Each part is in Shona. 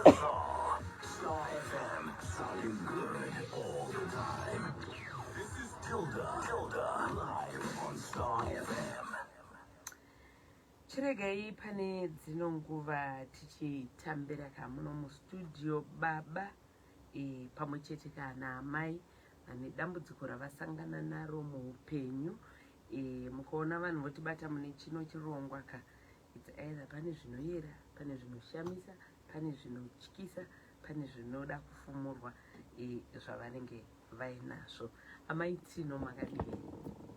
Star FM, sounding good all the time. This is Tilda, Tilda, live on Star FM. Chiregai pane dzino nguva tichitambira kamuno mustudio baba pamwe chete kana amai vane dambudziko ravasangana naro muupenyu. Mukaona vanhu votibata mune chino chirongwa ka, it's either pane zvinoyera, pane zvinoshamisa, pane zvinotyisa, pane zvinoda kufumurwa zvavanenge vainazvo. Amai Tino, makadii?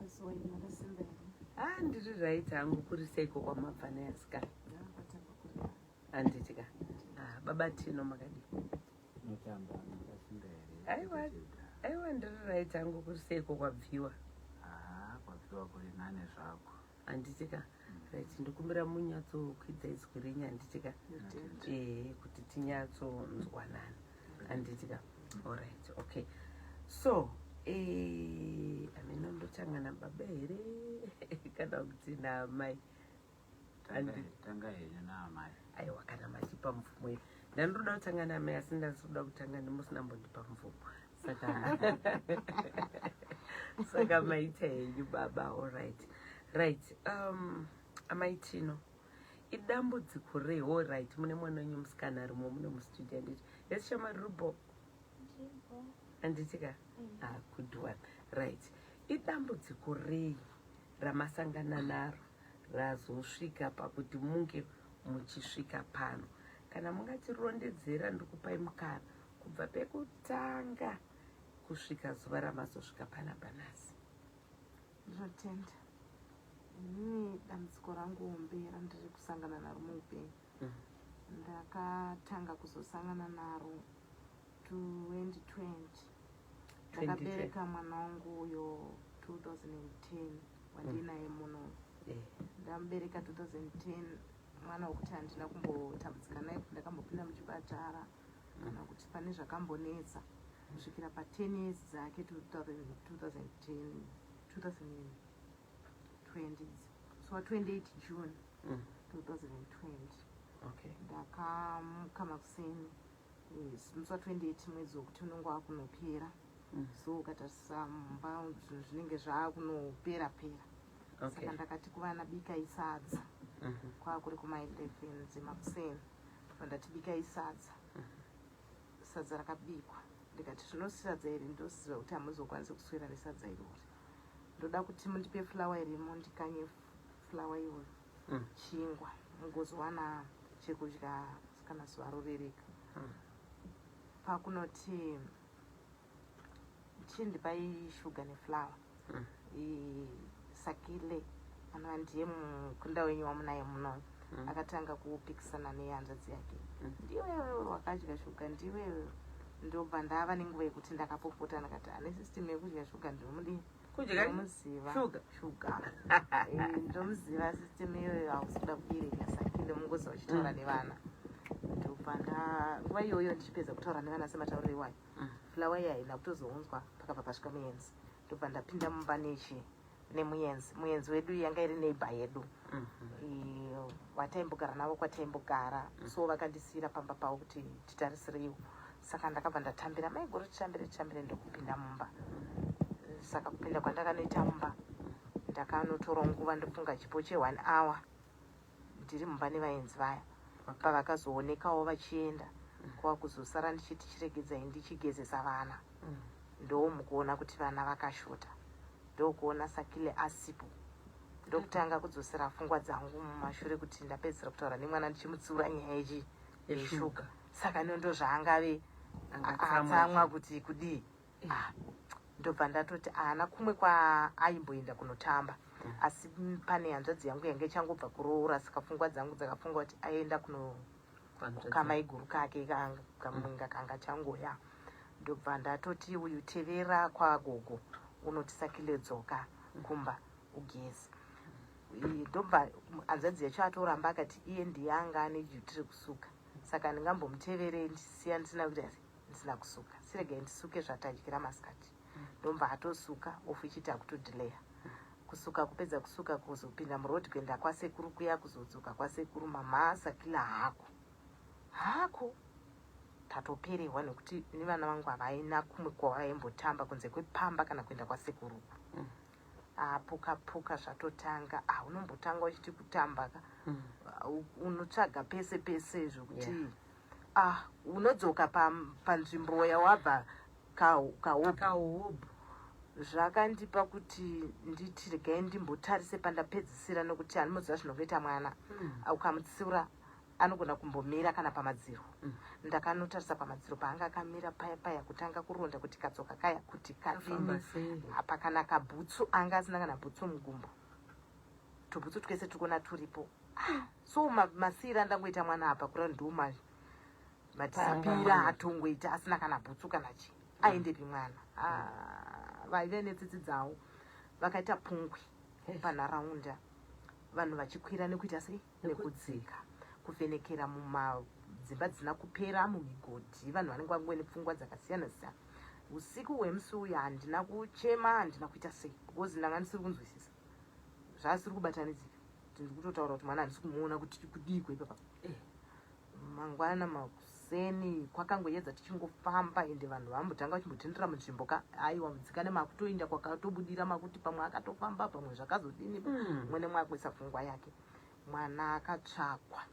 Makasimba here? Ah, ndiri right hangu. Kuri seiko kwamabva neasikana? Kwatamba kuri. Handiti ka. Ah, baba Tino, makadii? Notamba, makasimba here? Aiwa. Aiwa, ndiri right hangu. Kuri seiko kwabviwa? Ah, kwabviwa kuri nane zvako. Handiti ka. Right, ndikumbira munyatsokwidza izwi renyu, handiti ka, kuti tinyatsonzwanana, handiti ka? Alright, okay. So ameno ndotanga nababa here kana kuti naamai? Tanga henyu naamai. Aiwa, kana machipa mvumo iyo. Ndandoda kutanga naamai, asi ndasikuda kutanga nemusina mbondipa mvumo, saka maita henyu baba. Alright, right. Amai Tino, idambudziko rei? Alright, mune mwana wenyu musikana arimo muno mustudio, handiti? Yes, shamari rubo, handiti ka? Ah, good one. Right, idambudziko rei ramasangana naro razosvika pakuti munge muchisvika pano? Kana mungatirondedzera, ndikupai mukana kubva pekutanga kusvika zuva ramazosvika panapa nhasi. Ndinotenda. Inini dambudziko rangu hombe randiri kusangana naro muupenyu, ndakatanga kuzosangana naro 2020. Ndakabereka mwana wangu uyo 2010 wandinaye muno. Ndamubereka 2010, mwana wekuti handina kumbotambudzika naye kuti ndakambopinda muchipatara kana kuti pane zvakambonetsa, kusvikira pa10 years dzake 2010, 2020, so wa28 June 2020. Ndakamuka makuseni musi wa28, mwedzi wekuti unenge wakunopera. So ukatarisa mumba, zvinhu zvinenge zvaakunopera pera. Saka ndakati kuvana, "Bikai sadza." Kwakuri kuma11 dzemakuseni. Ndati, "Bikai sadza." Sadza rakabikwa. Ndikati, "Zvino sadza iri, ndoziva kuti hamuzokwanisi kuswera nesadza irori. Ndoda kuti mundipe fulawa irimo, ndikanye fulawa iyoyo chingwa, mugozowana chekudya kana zuva rorereka." Pakunoti, "Chindipai shuga nefulawa." Sakile, anova ndiye mukunda wenyu wamunaye muno, akatanga kupikisana nehanzvadzi yake. "Ndiwewe wakadya shuga, ndiwewe." Ndobva ndava nenguva yekuti ndakapopota, ndakati, "Ane system yekudya shuga ndinomudii?" Kudya Ndomuziva. shuga? Shuga. Ndomuziva system iyoyo, hausi kuda kubereka, Sakile, mungozi vachitaura nevana. Ndobva nda nguva iyoyo ndichipedza kutaura nevana sematauriro iwayo, fulawa iyi haina kutozounzwa. Pakabva pasvika muenzi. Ndobva ndapinda mumba nechi nemuenzi. Muenzi wedu yanga iri neighbor yedu wataimbogara navo kwataimbogara. So vakandisiyira pamba pavo kuti titarisireiwo. Saka ndakabva ndatambira maiguru, "Titambire, titambire." Ndokupinda mumba. Saka kupinda kwandakanoita mumba, ndakanotora nguva, ndofunga chipo che1 hour ndiri mumba nevaenzi vaya. Pavakazoonekawo vachienda, kwava kuzosara ndichiti, "Chiregedzai ndichigezesa vana." Ndomukuona kuti vana vakashota, ndokuona Sakile asipo. Ndokutanga kudzosera pfungwa dzangu mumashure kuti ndapedzisira kutaura nemwana ndichimutsiura nyaya yechi yeshuga. Saka ndo zvaangave Angatsamwa. Atsamwa kuti kudii? Ah, ndobva ndatoti haana kumwe kwaaimboenda kunotamba, asi pane hanzvadzi yangu yange ichangobva kuroora. Saka pfungwa dzangu dzakafunga kuti aenda kuno Kwanzvadzi. Kamaiguru kake kamwenga kanga changoya. Ndobva ndatoti, "Uyu, tevera kwagogo, unoti Sakile dzoka kumba ugeze." Ndobva hanzvadzi yacho atoramba, akati iye ndiye anga ane duty rekusuka, saka ndingambomuteverei ndisiya ndisina kuita sei, ndisina kusuka? Siregai ndisuke zvatadyira masikati. Ndobva atosuka, ofu ichiti akutodhileya kusuka. Kupedza kusuka, kuzopinda murodhi kuenda kwasekuru kuya, kuzodzoka kwasekuru, mama, Sakila hako hako. Tatoperehwa nekuti nevana vangu havaina kumwe kwavaimbotamba kunze kwepamba kana kuenda kwasekuruku. Ah, puka puka zvatotanga. Ah, unombotanga uchiti kutamba ka. Unotsvaga pese pese zvokuti ah, unodzoka panzvimbo yawabva kahobu. Kahobu. Zvakandipa kuti nditi regai ndimbotarise pandapedzisira, nokuti hanimoziva zvinongoita mwana. Ukamutsiura anogona kumbomira kana pamadziro. Ndakanotarisa pamadziro paanga akamira paya paya, kutanga kuronda kuti katsoka kaya kuti Kafamba kadini. sei? Apa kana kabhutsu, anga asina kana bhutsu mugumbo, tubhutsu twese tiri kuona turipo. Ah, so masiyiro andangoita mwana apa kura ndo madisapira. Paanga. Atongoita asina kana bhutsu kana chi, aendepi mwana? Ah, vaive netsitsi dzavo vakaita pungwe panharaunda, vanhu vachikwira nekuita sei, nekudzika, kuvhenekera mumadzimba dzisina kupera, mumigodhi. Vanhu vanenge vanguve nepfungwa dzakasiyana siyana. Usiku hwemusi uyu handina kuchema, handina kuita sei, because ndanga ndisiri kunzwisisa, zvaasiri kubatanidzika. Ndiri kutotaura kuti mwana handisi kumuona, kuti kudiko ipapa? Mangwana makuseni kwakangoedza, tichingofamba, ende vanhu vambotanga vachimbotendera munzvimbo ka, aiwa, mudzikane makutoinda kwakatobudira, makuti pamwe akatofamba, pamwe zvakazodini. Mumwe nemwe akuisa pfungwa yake. Mwana akatsvakwa.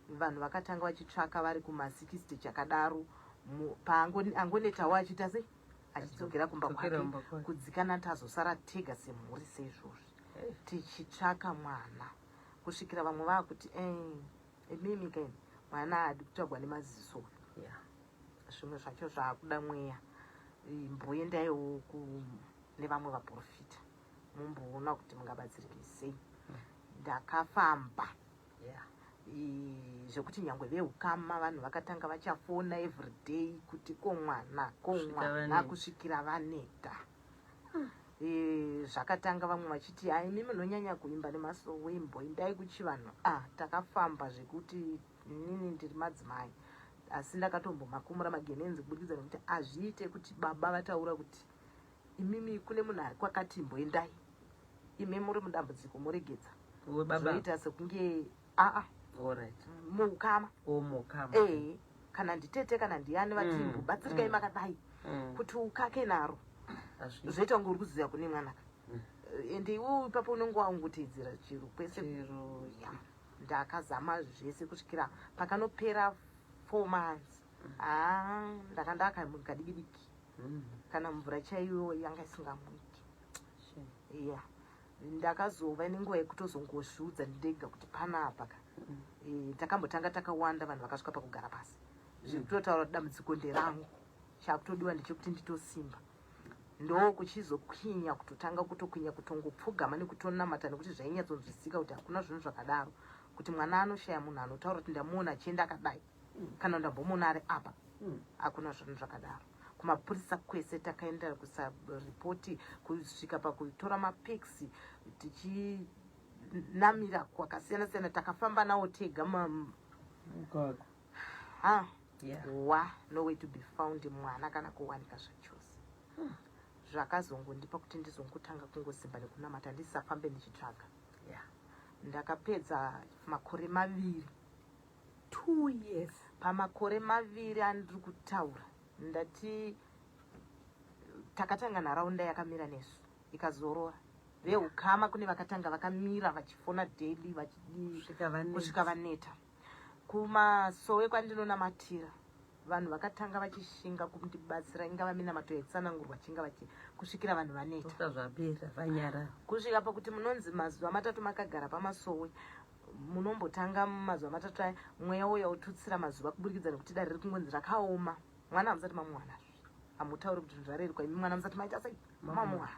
Vanhu vakatanga vachitsvaka vari kuma60 chakadaro. Paangonetawo achiita sei, achidzokera kumba Dzokera kwake. kumba kwake. Kudzikana tazosara tega semhuri seizvozvi, tichitsvaka mwana kusvikira vamwe vaakuti, "Eh, imimi kaini, mwana haadi kutsvagwa nemaziso." Zvimwe zvacho zvaakuda mweya. Imboendaiwo nevamwe vaprofita, mumboona kuti mungabatsirike sei. Ndakafamba zvekuti nyangwe veukama, vanhu vakatanga vachafona everyday kuti ko mwana, ko Kusvika mwana, vaneta. kusvikira vaneta. Zvakatanga vamwe vachiti, "Ai, imi munonyanya kuimba nemasowe, imboendai kuchivanhu." Ah, takafamba zvekuti inini ndiri madzimai, asi ndakatombomakumura magenenzi kuburikidza nekuti hazviite kuti baba vataura kuti imimi kune munhu ari kwakati, imboendai, imi muri mudambudziko moregedza. Webaba? Zvoita sekunge aa Alright. muukama. Omukama. Ee, kana nditete kana ndiyani vati mbobatsirikai makadai, kuti ukake naro. Hazvi- Zvoita kunge uri kuziva kune mwanaka. Ende iwewe ipapo unenge waungoteedzera chiro kwese. Chero. Ya, ndakazama zvese kusvikira pakanopera 4 months. Haa, ndaka ndakamuka diki, kana mvura chaiyo yanga isingamwiki. Shame. Ya, ndakazova nenguva yekutozongozviudza ndega kuti panapa ka. Takambotanga takawanda, vanhu vakasvika pakugara pasi, zviri kutotaura kuti dambudziko nderangu, chakutodiwa ndechekuti nditosimba. Ndo kuchizokwinya, kutotanga kutokwinya, kutongopfugama nekutonamata, nekuti zvainyatsonzwisika kuti hakuna zvinhu zvakadaro, kuti mwana anoshaya munhu anotaura kuti ndamuona achienda akadai, kana ndambomuona ari apa. Hakuna zvinhu zvakadaro. Kumapurisa kwese takaenda kusaripoti, kusvika pakutora mapics tichinamira kwakasiyana siyana. Takafamba nawo tega Mugwagwa. Ha, wa no way to be found, mwana kana kuwanika zvachose. Zvakazongondipa kuti ndizongotanga kungosimba nekunamata, ndisafambe ndichitsvaga. Ndakapedza makore 2. 2 years. Pamakore 2 andiri kutaura, ndati takatanga nharaunda yakamira nesu ikazorora. Veukama kune vakatanga vakamira vachifona daily, vachidii, Kusvika vaneta. kusvika vaneta. Kumasowe kwandinonamatira, vanhu vakatanga vachishinga kundibatsira, ingava minamato yaitsanangurwa, chinga vachi kusvikira vanhu vaneta. Kusvika zvapera, vanyarara. Kusvika pakuti munonzi mazuva 3 makagara pamasowe, munombotanga mazuva 3 aya, mweya uya ututsira mazuva, kuburikidza nekuti dare riri kungonzi rakaoma. Mwana hamusati mamuwanazve, hamutauri kuti zvinhu zvarerukwa, imi mwana musati maita sei, mamuwana.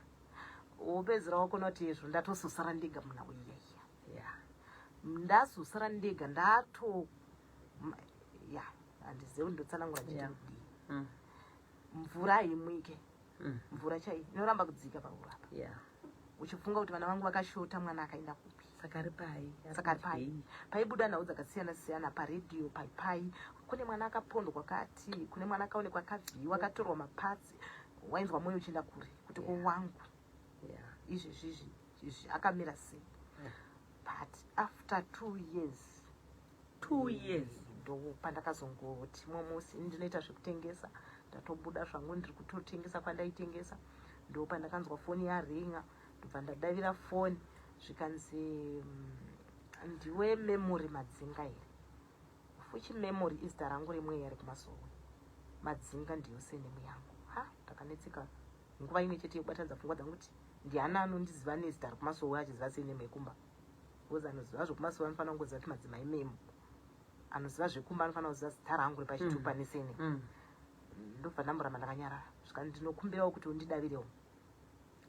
Wopedzera wakona kuti izvo ndatozosara ndega muna uiyaiya. Ndazosara ndega, ndato ya, handizivi kuti ndotsanangura chiti kudii. Mvura haimwike. Mvura chai inoramba kudzika paurapa, uchifunga kuti vana vangu vakashota, mwana akaenda kupi? Saka ari pai? Saka ari pai? Paibuda nhau dzakasiyana siyana paredhiyo, paipai kune mwana akapondwa kati, kune mwana akaonekwa akavhiyiwa, akatorwa maparts. Wainzwa mwoyo uchienda kure kuti ko wangu izvezvizvi izvi akamira sei? But after 2 years, 2 years. Ndopandakazongoti mumwe musi ndinoita zvekutengesa, ndatobuda zvangu, ndiri kutotengesa kwandaitengesa, ndopandakanzwa foni yaringa. Ndobva ndadavira foni, zvikanzi, "Ndiwe Memory Madzinga here?" Fuchi Memory izita rangu remweya rekumasowe, Madzinga ndiyo surname yangu. Ha, ndakanetseka nguva imwe chete yekubatanidza pfungwa dzangu kuti ndiani anondiziva nezita rekumasowe achiziva surname yekumba, because anoziva zvekumasowe anofanira kungoziva kuti Madzimai Memo, anoziva zvekumba anofanira kuziva zita rangu repachitupa nesurname. Ndobva ndamboramba ndakanyarara. Svika ndinokumbirawo kuti undidavirewo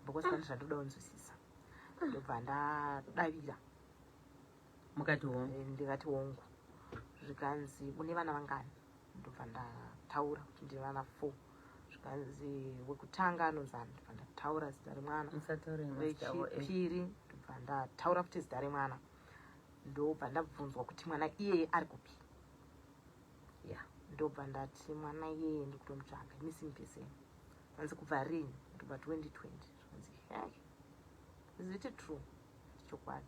because pane zvandoda kunzwisisa. Ndobva ndadavira. Mukati hongu? Ndikati hongu. Zvikanzi, "Une vana vangani?" Ndobva ndataura kuti ndine vana four. Zvikanzi, "Wekutanga anonzani?" Ndobva ndataura zita remwana. Musataure mazita avo. Wechipiri, ndobva ndataura futi zita remwana. Ndobva ndabvunzwa kuti mwana iyeye ari kupi. Ndobva ndati mwana iyeye ndikutomutsvaga, missing person. Vanzi, "Kubva rini?" Ndobva 2020. Zvikanzi, "Hey, is it true?" Chokwadi.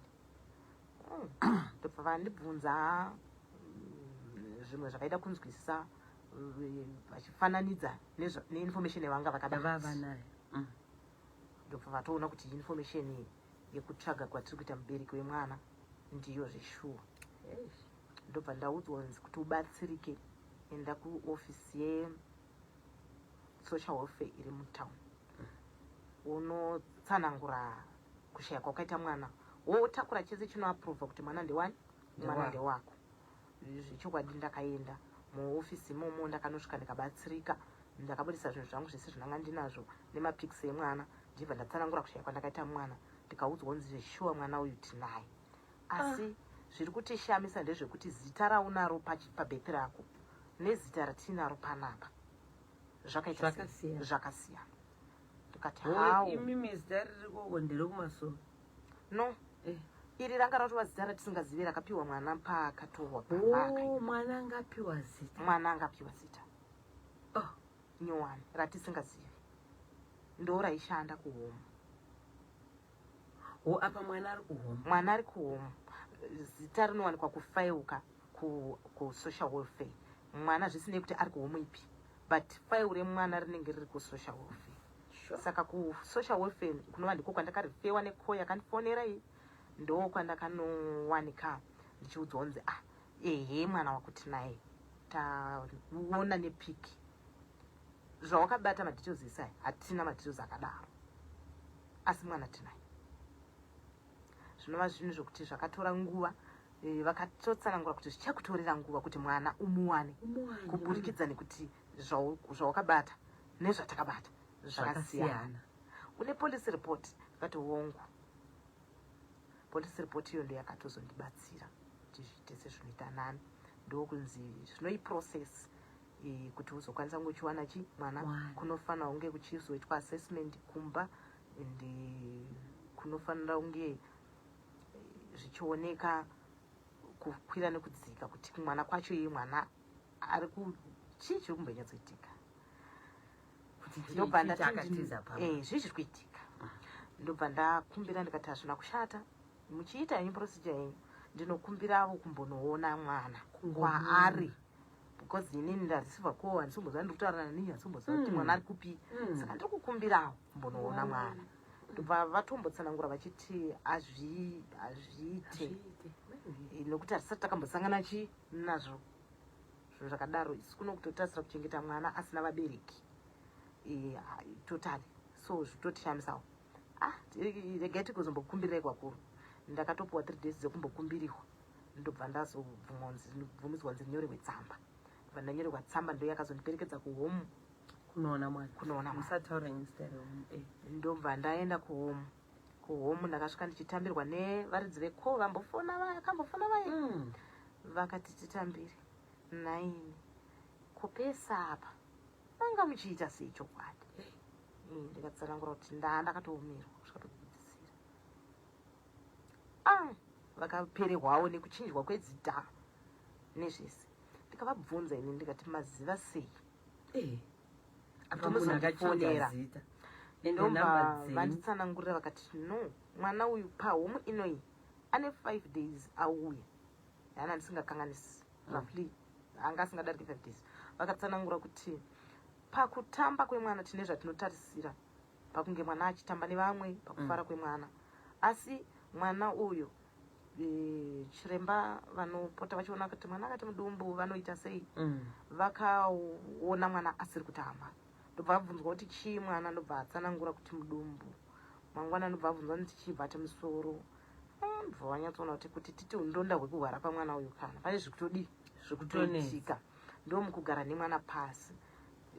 Ndobva vandibvunza zvimwe zvakaita kunzwisisa, vachifananidza neinformation yavanga vakabata. Yavava nayo. Ndobva vatoona kuti information yekutsvaga kwatiri kuita mubereki wemwana ndiyo zveshuwa. Eish. Ndobva ndaudzwa kunzi kuti ubatsirike, enda kuofisi yesocial welfare iri mutown, unotsanangura kushaya kwakaita mwana, wotakura chese chinoaprovha kuti mwana ndewani, mwana Ndewako. ndewako. Zvechokwadi ndakaenda muofisi imomo, ndakanosvika, ndikabatsirika, ndakabudisa zvinhu zvangu zvese zvinanga ndinazvo nemapics emwana. Ndibva ndatsanangura kushaya kwandakaita mwana, ndikaudzwa kunzi zveshuwa mwana uyu tinaye, asi zviri kutishamisa ndezvekuti zita raunaro pabirth rako nezita ratinaro panapa zvakaita sei? Zvakasiyana. Zvakasiyana. Ndikati, Ho, "How?" Imimi zita ririkoko nderekumasowe? No. Iri ranga ratova zita ratisingazivi rakapiwa mwana paakatorwa pamba. O, mwana angapiwa zita? Mwana angapiwa zita Oh. nyowani ratisingazivi, ndo raishanda kuhome. Ho, apa mwana ari kuhome? Mwana ari kuhome. Zita rinowanikwa kufaiuka kusocial welfare. Mwana zvisinei kuti ari kuhome ipi, but file remwana rinenge riri kusocial welfare. Saka kusocial welfare kunova ndiko kwandakarifewa neko yakandifonera iyi, ndo kwandakanowanika ndichiudzwa kunzi, "Ah, ehe, mwana wakuti naye taona nepic zvawakabata, madetails ese aya hatina madetails akadaro, asi mwana tinaye." Zvinova zvinhu zvokuti zvakatora nguva. Vakatotsanangura kuti zvichakutorera nguva kuti mwana umuwane Umuwane. kuburikidza nekuti zvawakabata nezvatakabata zvakasiyana. Zvakasiyana. "Une police report?" Akati, "Hongu." Police report iyo ndo yakatozondibatsira kuti zviite sezvinoita nani. Ndokunzi zvinoiprocess kuti uzokwanisa kunge uchiwana chi mwana. Mwana. Kunofanira kunge kuchizoitwa assessment kumba and kunofanira kunge zvichioneka kukwira nekudzika kuti mwana kwacho iye mwana ari ku chii chiri kumbonyatsoitika. Kuti Ndobva chii ndati chakatiza pamba? Zvii zviri kuitika? Ndobva ndakumbira, ndikati hazvina kushata muchiita henyu procedure yenyu, ndinokumbiravo kumbonoona mwana Kungomuona. kwaari, because inini ndareceiva call, handisikumboziva ndiri kutaura nani, handisikumboziva kuti mwana ari kupi. Saka ndiri kukumbirawo kumbonoona mwana. Ndobva vatombotsanangura vachiti hazviite Hazviite. Nokuti hatisati takambosangana chi nazvo zvinhu zvakadaro. Isu kuno kutotarisira kuchengeta mwana asina vabereki totally, so zvitotishamisawo. Ah, regai tigozombokumbirirai kwakuru. Ndakatopiwa 3 days dzekumbokumbirirwa. Ndobva ndazobvumidzwa nzi ndinyorerwe tsamba. Ndobva ndanyorerwa tsamba, ndo yakazondiperekedza kuhome. Kunoona mwana. Kunoona mwana. Musataura nezita rehome. Ndobva ndaenda kuhome. Kuhome ndakasvika ndichitambirwa nevaridzi veko, vambofona, vakambofona vaye. Vakati, "Titambire naini kupesa apa, manga muchiita sei chokwadi?" Ndikatsanangura kuti ndaa ndakatoomerwa kusvika pekupedzisira. Ah, vakapererwawo nekuchinjwa kwezita nezvese. Ndikavabvunza ini, ndikati, "Maziva sei?" Apa munhu akachinja Muzondifonera. zita ende Ndobva namba dzenyu. vanditsanangurira, vakati, "No, mwana uyu pahome inoyi ane 5 days auya." Yana ndisingakanganisi, roughly Anga asingadariki 5 days. Vakatsanangura kuti pakutamba kwemwana tine zvatinotarisira pakunge mwana achitamba nevamwe, pakufara kwemwana. Asi mwana uyu, chiremba vanopota vachiona kuti mwana akati mudumbu vanoita sei. Vakaona mwana asiri kutamba, ndobva abvunzwa kuti chii mwana, ndobva atsanangura kuti mudumbu. Mangwana ndobva abvunzwa kuti chibva, ati musoro. Ndobva vanyatsoona kuti titi undonda hwekuhwara pamwana uyu kana pane zvikutodii. Zvikutonetsa. Zvikutoitika. Ndomukugara nemwana pasi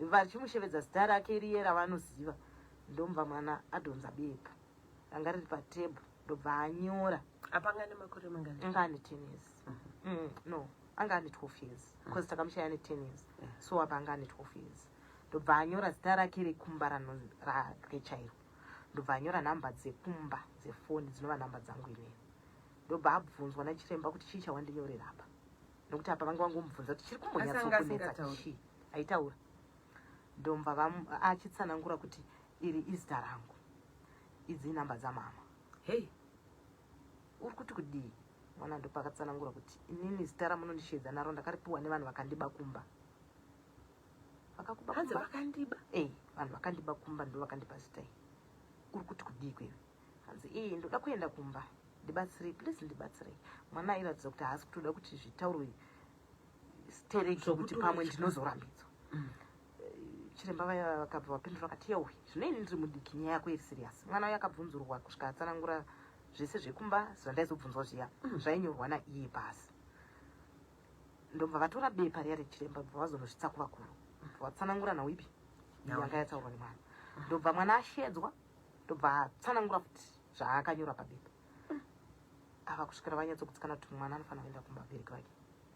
vachimushevedza zita rake riye ravanoziva, ndomubva mwana adhonza bepa ranga riri patebhu, ndobva anyora. Apanga nemakore mangani? Anga ane 10 years. No, anga ane 12 years because takamushaya ane 10 years. So apa anga ane 12 years. Ndobva anyora zita rake rekumba rake chairo, ndobva anyora nhamba dzekumba dzefoni dzinova nhamba dzangu inini. Ndobva abvunzwa nachiremba kuti chii chawandinyorera apa, nokuti apa vanga vangomubvunza kuti chiri Asi anga kumbonyatsokunetsa asingatauri. chii. Aitaura, ndomva achitsanangura kuti iri izita rangu, idzi inhamba dzamama. Hei. Uri kuti kudii mwana? Ndopakatsanangura kuti inini zita ramunondishedza naro ndakaripiwa nevanhu vakandiba kumba. Vakakuba Hanzi kumba? Vakandiba. Ei, vanhu vakandiba kumba ndo vakandipa zita iri. Uri kuti kudii kwewe? Hanzi ii, ndoda kuenda kumba, ndibatsirei please, ndibatsirei. Mwana airatidza kuti haasi kutoda kuti zvitaurwe stereki kuti Zvokuti pamwe unotya. ndinozorambidzwa. Chiremba vaya vakabva vapindura vakati, "Yauwe, zvino ini ndiri mudiki, nyaya yako iri serious." Mwana uyo akabvunzurwa kusvika atsanangura zvese zvekumba zvandaizobvunzwa zviya zvainyorwa naiye pasi. Ndobva vatora bepa riya rechiremba, bva vazonosvitsa kuvakuru, bva vatsanangura nhau ipi Nhau yanga yataurwa nemwana. Ndobva mwana ashedzwa, ndobva atsanangura futi zvaakanyora pabepa ava kusvikira vanyatsokutsikana kuti mwana anofanira kuenda kumba vabereki vake.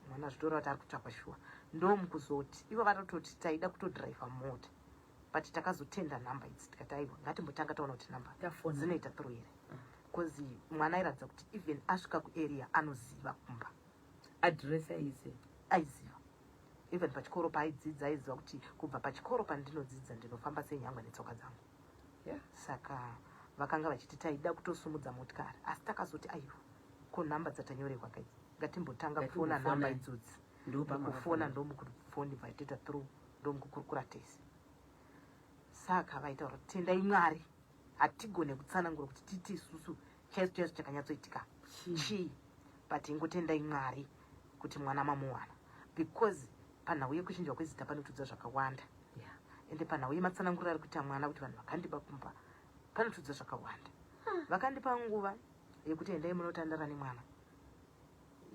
Mwana zvitoreva kuti ari kutsvakwa shuwa. Ndomukuzoti ivo vatototi taida kutodhiraivha mota, but takazotenda nhamba idzi, tikati aiwa, ngatimbotanga taona kuti nhamba Tafona. dzinoita through here, because mwana airatidza kuti even asvika kuarea anoziva kumba. Address aiziva? Aiziva. Even pachikoro paaidzidza aiziva kuti kubva pachikoro pandinodzidza ndinofamba senyangwe netsoka dzangu. Saka vakanga vachiti taida kutosumudza motikari, asi takazoti aiwa, ko nhamba dzatanyorerwa kaidzi, ngatimbotanga kufona Ngatimbofona. nhamba idzodzi. Ndopamakafona. Kufona, ndomukufoni bva toita through, ndomukukurukura tese. Saka vaitaura kuti tendai Mwari, hatigone kutsanangura kuti titi isusu chaizvo chaizvo chakanyatsoitika chii, but ingotendai Mwari kuti mwana mamuwana, because panhau yekuchinjwa kwezita panotudza zvakawanda. Ende panhau yematsananguriro ari kuita mwana kuti vanhu vakandiba kumba panotudza zvakawanda. Vakandipa nguva yekuti endai munotandara nemwana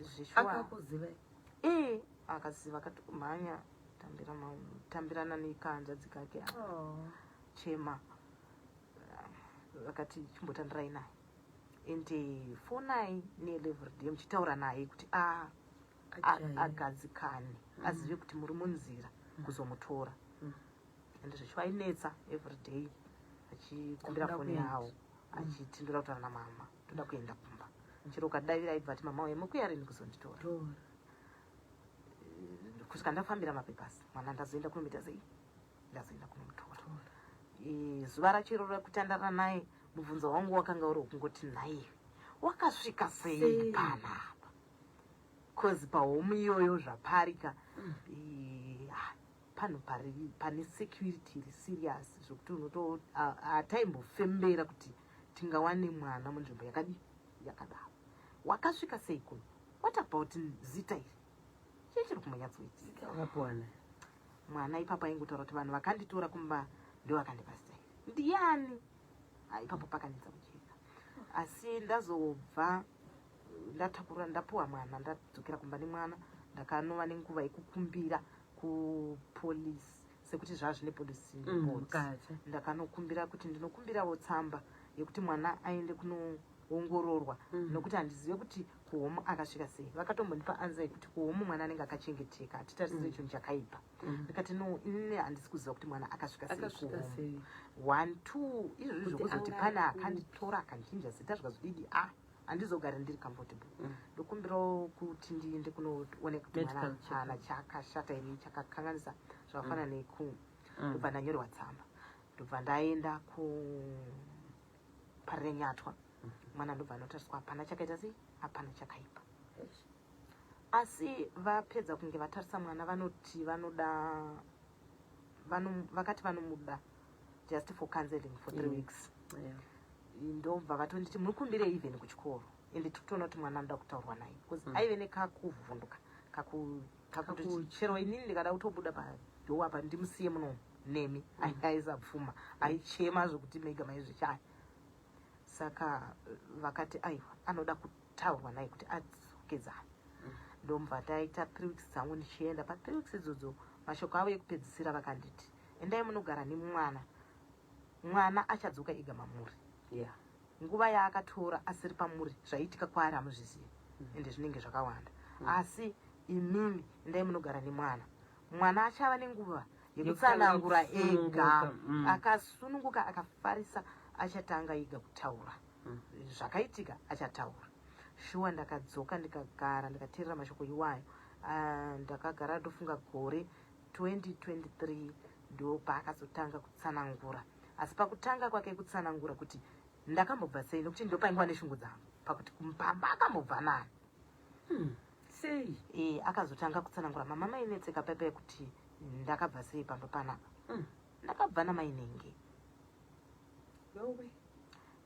zveshuwa. Akakuzivai? Ee, akaziva, akati mhanya tambira tambirana nekanzvadzi kake chema. Vakati chimbotandirai naye, ende fonai neeveryday muchitaura naye kuti Ajaire. agadzikane, azive kuti muri munzira kuzomutora. Ende zvecho ainetsa everyday achikumbira Ndakuda foni kuenda. yavo, achiti ndoda kutaura namama, ndoda kuenda kumba. Chero ukadavira aibva ati, "Mama uye mukuya rini kuzonditora?" Tora. Kusvika ndafambira mapepasi mwana, ndazoenda kunomuita sei, ndazoenda kunomutora. Zuva racho iroro rekutandara naye, mubvunzo wangu wakanga uri wekungoti, nhaiwe, wakasvika sei Sei? panapa? Cause pahomu iyoyo zvaparika, panhu pane security iri serious zvokuti unoto hataimbofembera kuti tingawane mwana munzvimbo yakadii yakadaro. Wakasvika sei kuno? What about zita iri? Chii chiri kumbonyatsoitika? Wakapiwana. Mwana ipapo aingotaura kuti vanhu vakanditora kumba ndo vakandipa zita iri. Ndiani? Ipapo pakanetsa kujeka. Asi ndazobva ndatakura, ndapuwa mwana, ndadzokera kumba nemwana, ndakanova nenguva yekukumbira kupolisi sekuti zvaa zvine polisi report. Mukati. Ndakanokumbira kuti ndinokumbirawo tsamba yekuti mwana aende kunoongororwa, nokuti handizive kuti kuhomu akasvika sei. Vakatombondipa answer yekuti kuhomu mwana anenge akachengeteka, hatitarisire chinhu chakaipa. Ndikati no, inini handisi kuziva kuti mwana akasvika sei Akasvika kuhomu. sei? One, two, izvozvi Kuti zvokuzoti anga pane ari kupi? akanditora akandichinja zita zvikazodidi, a handizogari ndiri comfortable. Ndokumbirawo kuti ndiende kunooneka kuti mwana Medical check-up. haana chakashata here, chakakanganisa zvakafanana neku. Ndobva ndanyorerwa tsamba, ndobva ndaenda kuParirenyatwa. Mwana ndobva anotariswa, hapana chakaita sei, hapana chakaipa. Eish. Asi vapedza kunge vatarisa mwana, vanoti vanoda vakati vanomuda just for counseling for 3 weeks. Ndobva vatonditi mukumbire even kuchikoro, ende tiri kutoona kuti mwana anoda kutaurwa naye because aive nekakuvhunduka, kakuti chero inini ndikada kutobuda padoor apa ndimusiye muno nemi, aisapfuma, aichema zvokuti mega maizvichaya. Saka vakati aiwa, anoda kutaurwa naye kuti adzokedzane. Ndomva taita 3 weeks dzangu ndichienda. Pa3 weeks idzodzo, mashoko avo ekupedzisira vakanditi, "Endai munogara nemwana, mwana achadzoka ega mamuri. Nguva yaakatora asiri pamuri, zvaitika kwaari hamuzvizivi, ende zvinenge zvakawanda. Asi imimi endai munogara nemwana, mwana achava nenguva yekutsanangura ega." Akasununguka, akafarisa, achatanga ega kutaura zvakaitika, achataura shuwa. Ndakadzoka, ndikagara, ndikateerera mashoko iwayo. Ah, ndakagara ndofunga gore 2023 ndo paakazotanga kutsanangura. Asi pakutanga kwake kutsanangura kuti ndakambobva sei, nokuti ndopaingwa neshungu dzangu pakuti pamba akambobva nani. Sei? E, akazotanga kutsanangura, mama mainetseka paipai kuti ndakabva sei pamba panapa. Ndakabva namainenge. Yowe.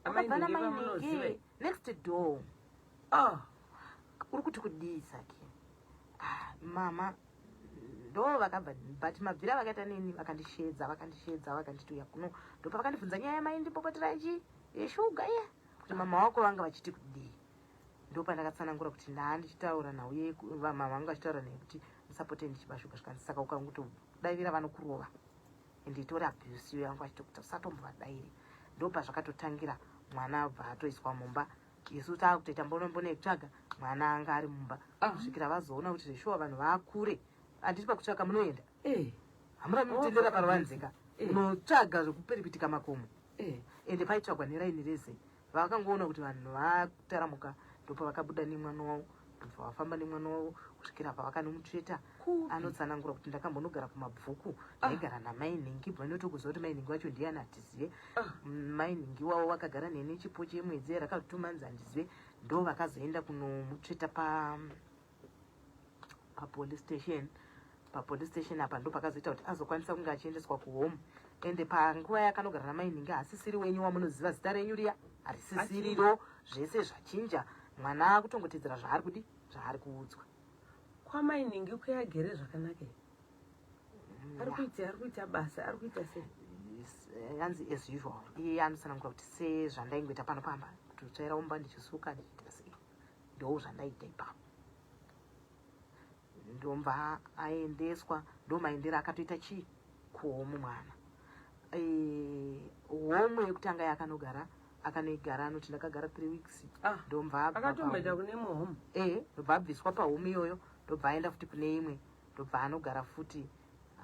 Ndakabva Amainenge vamunoziva? namainenge, next door. Ah. Uri kuti kudii? Saki, ah, mama ndo vakabva, but mabvira vakaita neni, vakandishedza, vakandishedza, vakanditi uya kuno. Ndopa vakandibvunza nyaya yamaindipopotera ichi yeshuga iye, kuti mama wako vanga vachiti kudii. Ndopandakatsanangura kuti ndaa ndichitaura nhau mama vanga vachitaura naye kuti musapote ndichiba shuga. Zvikanzi, "Saka ukangotodavira vanokurova." Ende itori abuse iyo yangu vachitokuti usatombovadairi. Ndopa zvakatotangira. Mwana abva atoiswa mumba, isu taakutoita mbonombono yekutsvaga mwana. Anga ari mumba kusvikira vazoona kuti zveshuwa vanhu vaakure. Handiti pakutsvaka munoenda, hamurami kutendera paruvanzika, unotsvaga zvekuperipitika makomo. Ende paitsvagwa neraini rese. Vakangoona kuti vanhu vataramuka, ndopa vakabuda nemwana wavo, ndobva vafamba nemwana wavo kusvikira pavakanomutsveta. Kupi? Anotsanangura kuti ndakambonogara kumabvuku, ndaigara namai nhingi. Bva notokuziva kuti mai nhingi vacho ndiani, hatizive. Mai nhingi wavo vakagara neni chipo chemwedzi rakatumanzi, handizive. Ndo vakazoenda kunomutsveta pa papolice station. Papolice station apa ndo pakazoita kuti azokwanisa kunge achiendeswa kuhome. Ende panguva yakanogara namai nhingi, hasisiri wenyu wamunoziva, zita renyu riya harisisiriro, zvese zvachinja. Mwana akutongotedzera zvaari kudi, zvaari kuudzwa. Kwamainingi kuyagere zvakanaka here? Ari kuita basa, ari kuita sei? Yanzi as usual. Iye anotsanangura kuti sezvandaingoita pano pamba, kutotsvaira umba, ndichisuka, ndichiita sei, ndo zvandaita ipapo. Ndomva aendeswa, ndo maendero akatoita chii kuhome mwana. Home yekutanga yakanogara, akanoigara, anoti ndakagara 3 weeks. Ndomva abva Akatomboenda kune imwe home? E, ndobva abviswa pahome iyoyo, ndobva aenda futi kune imwe, ndobva anogara futi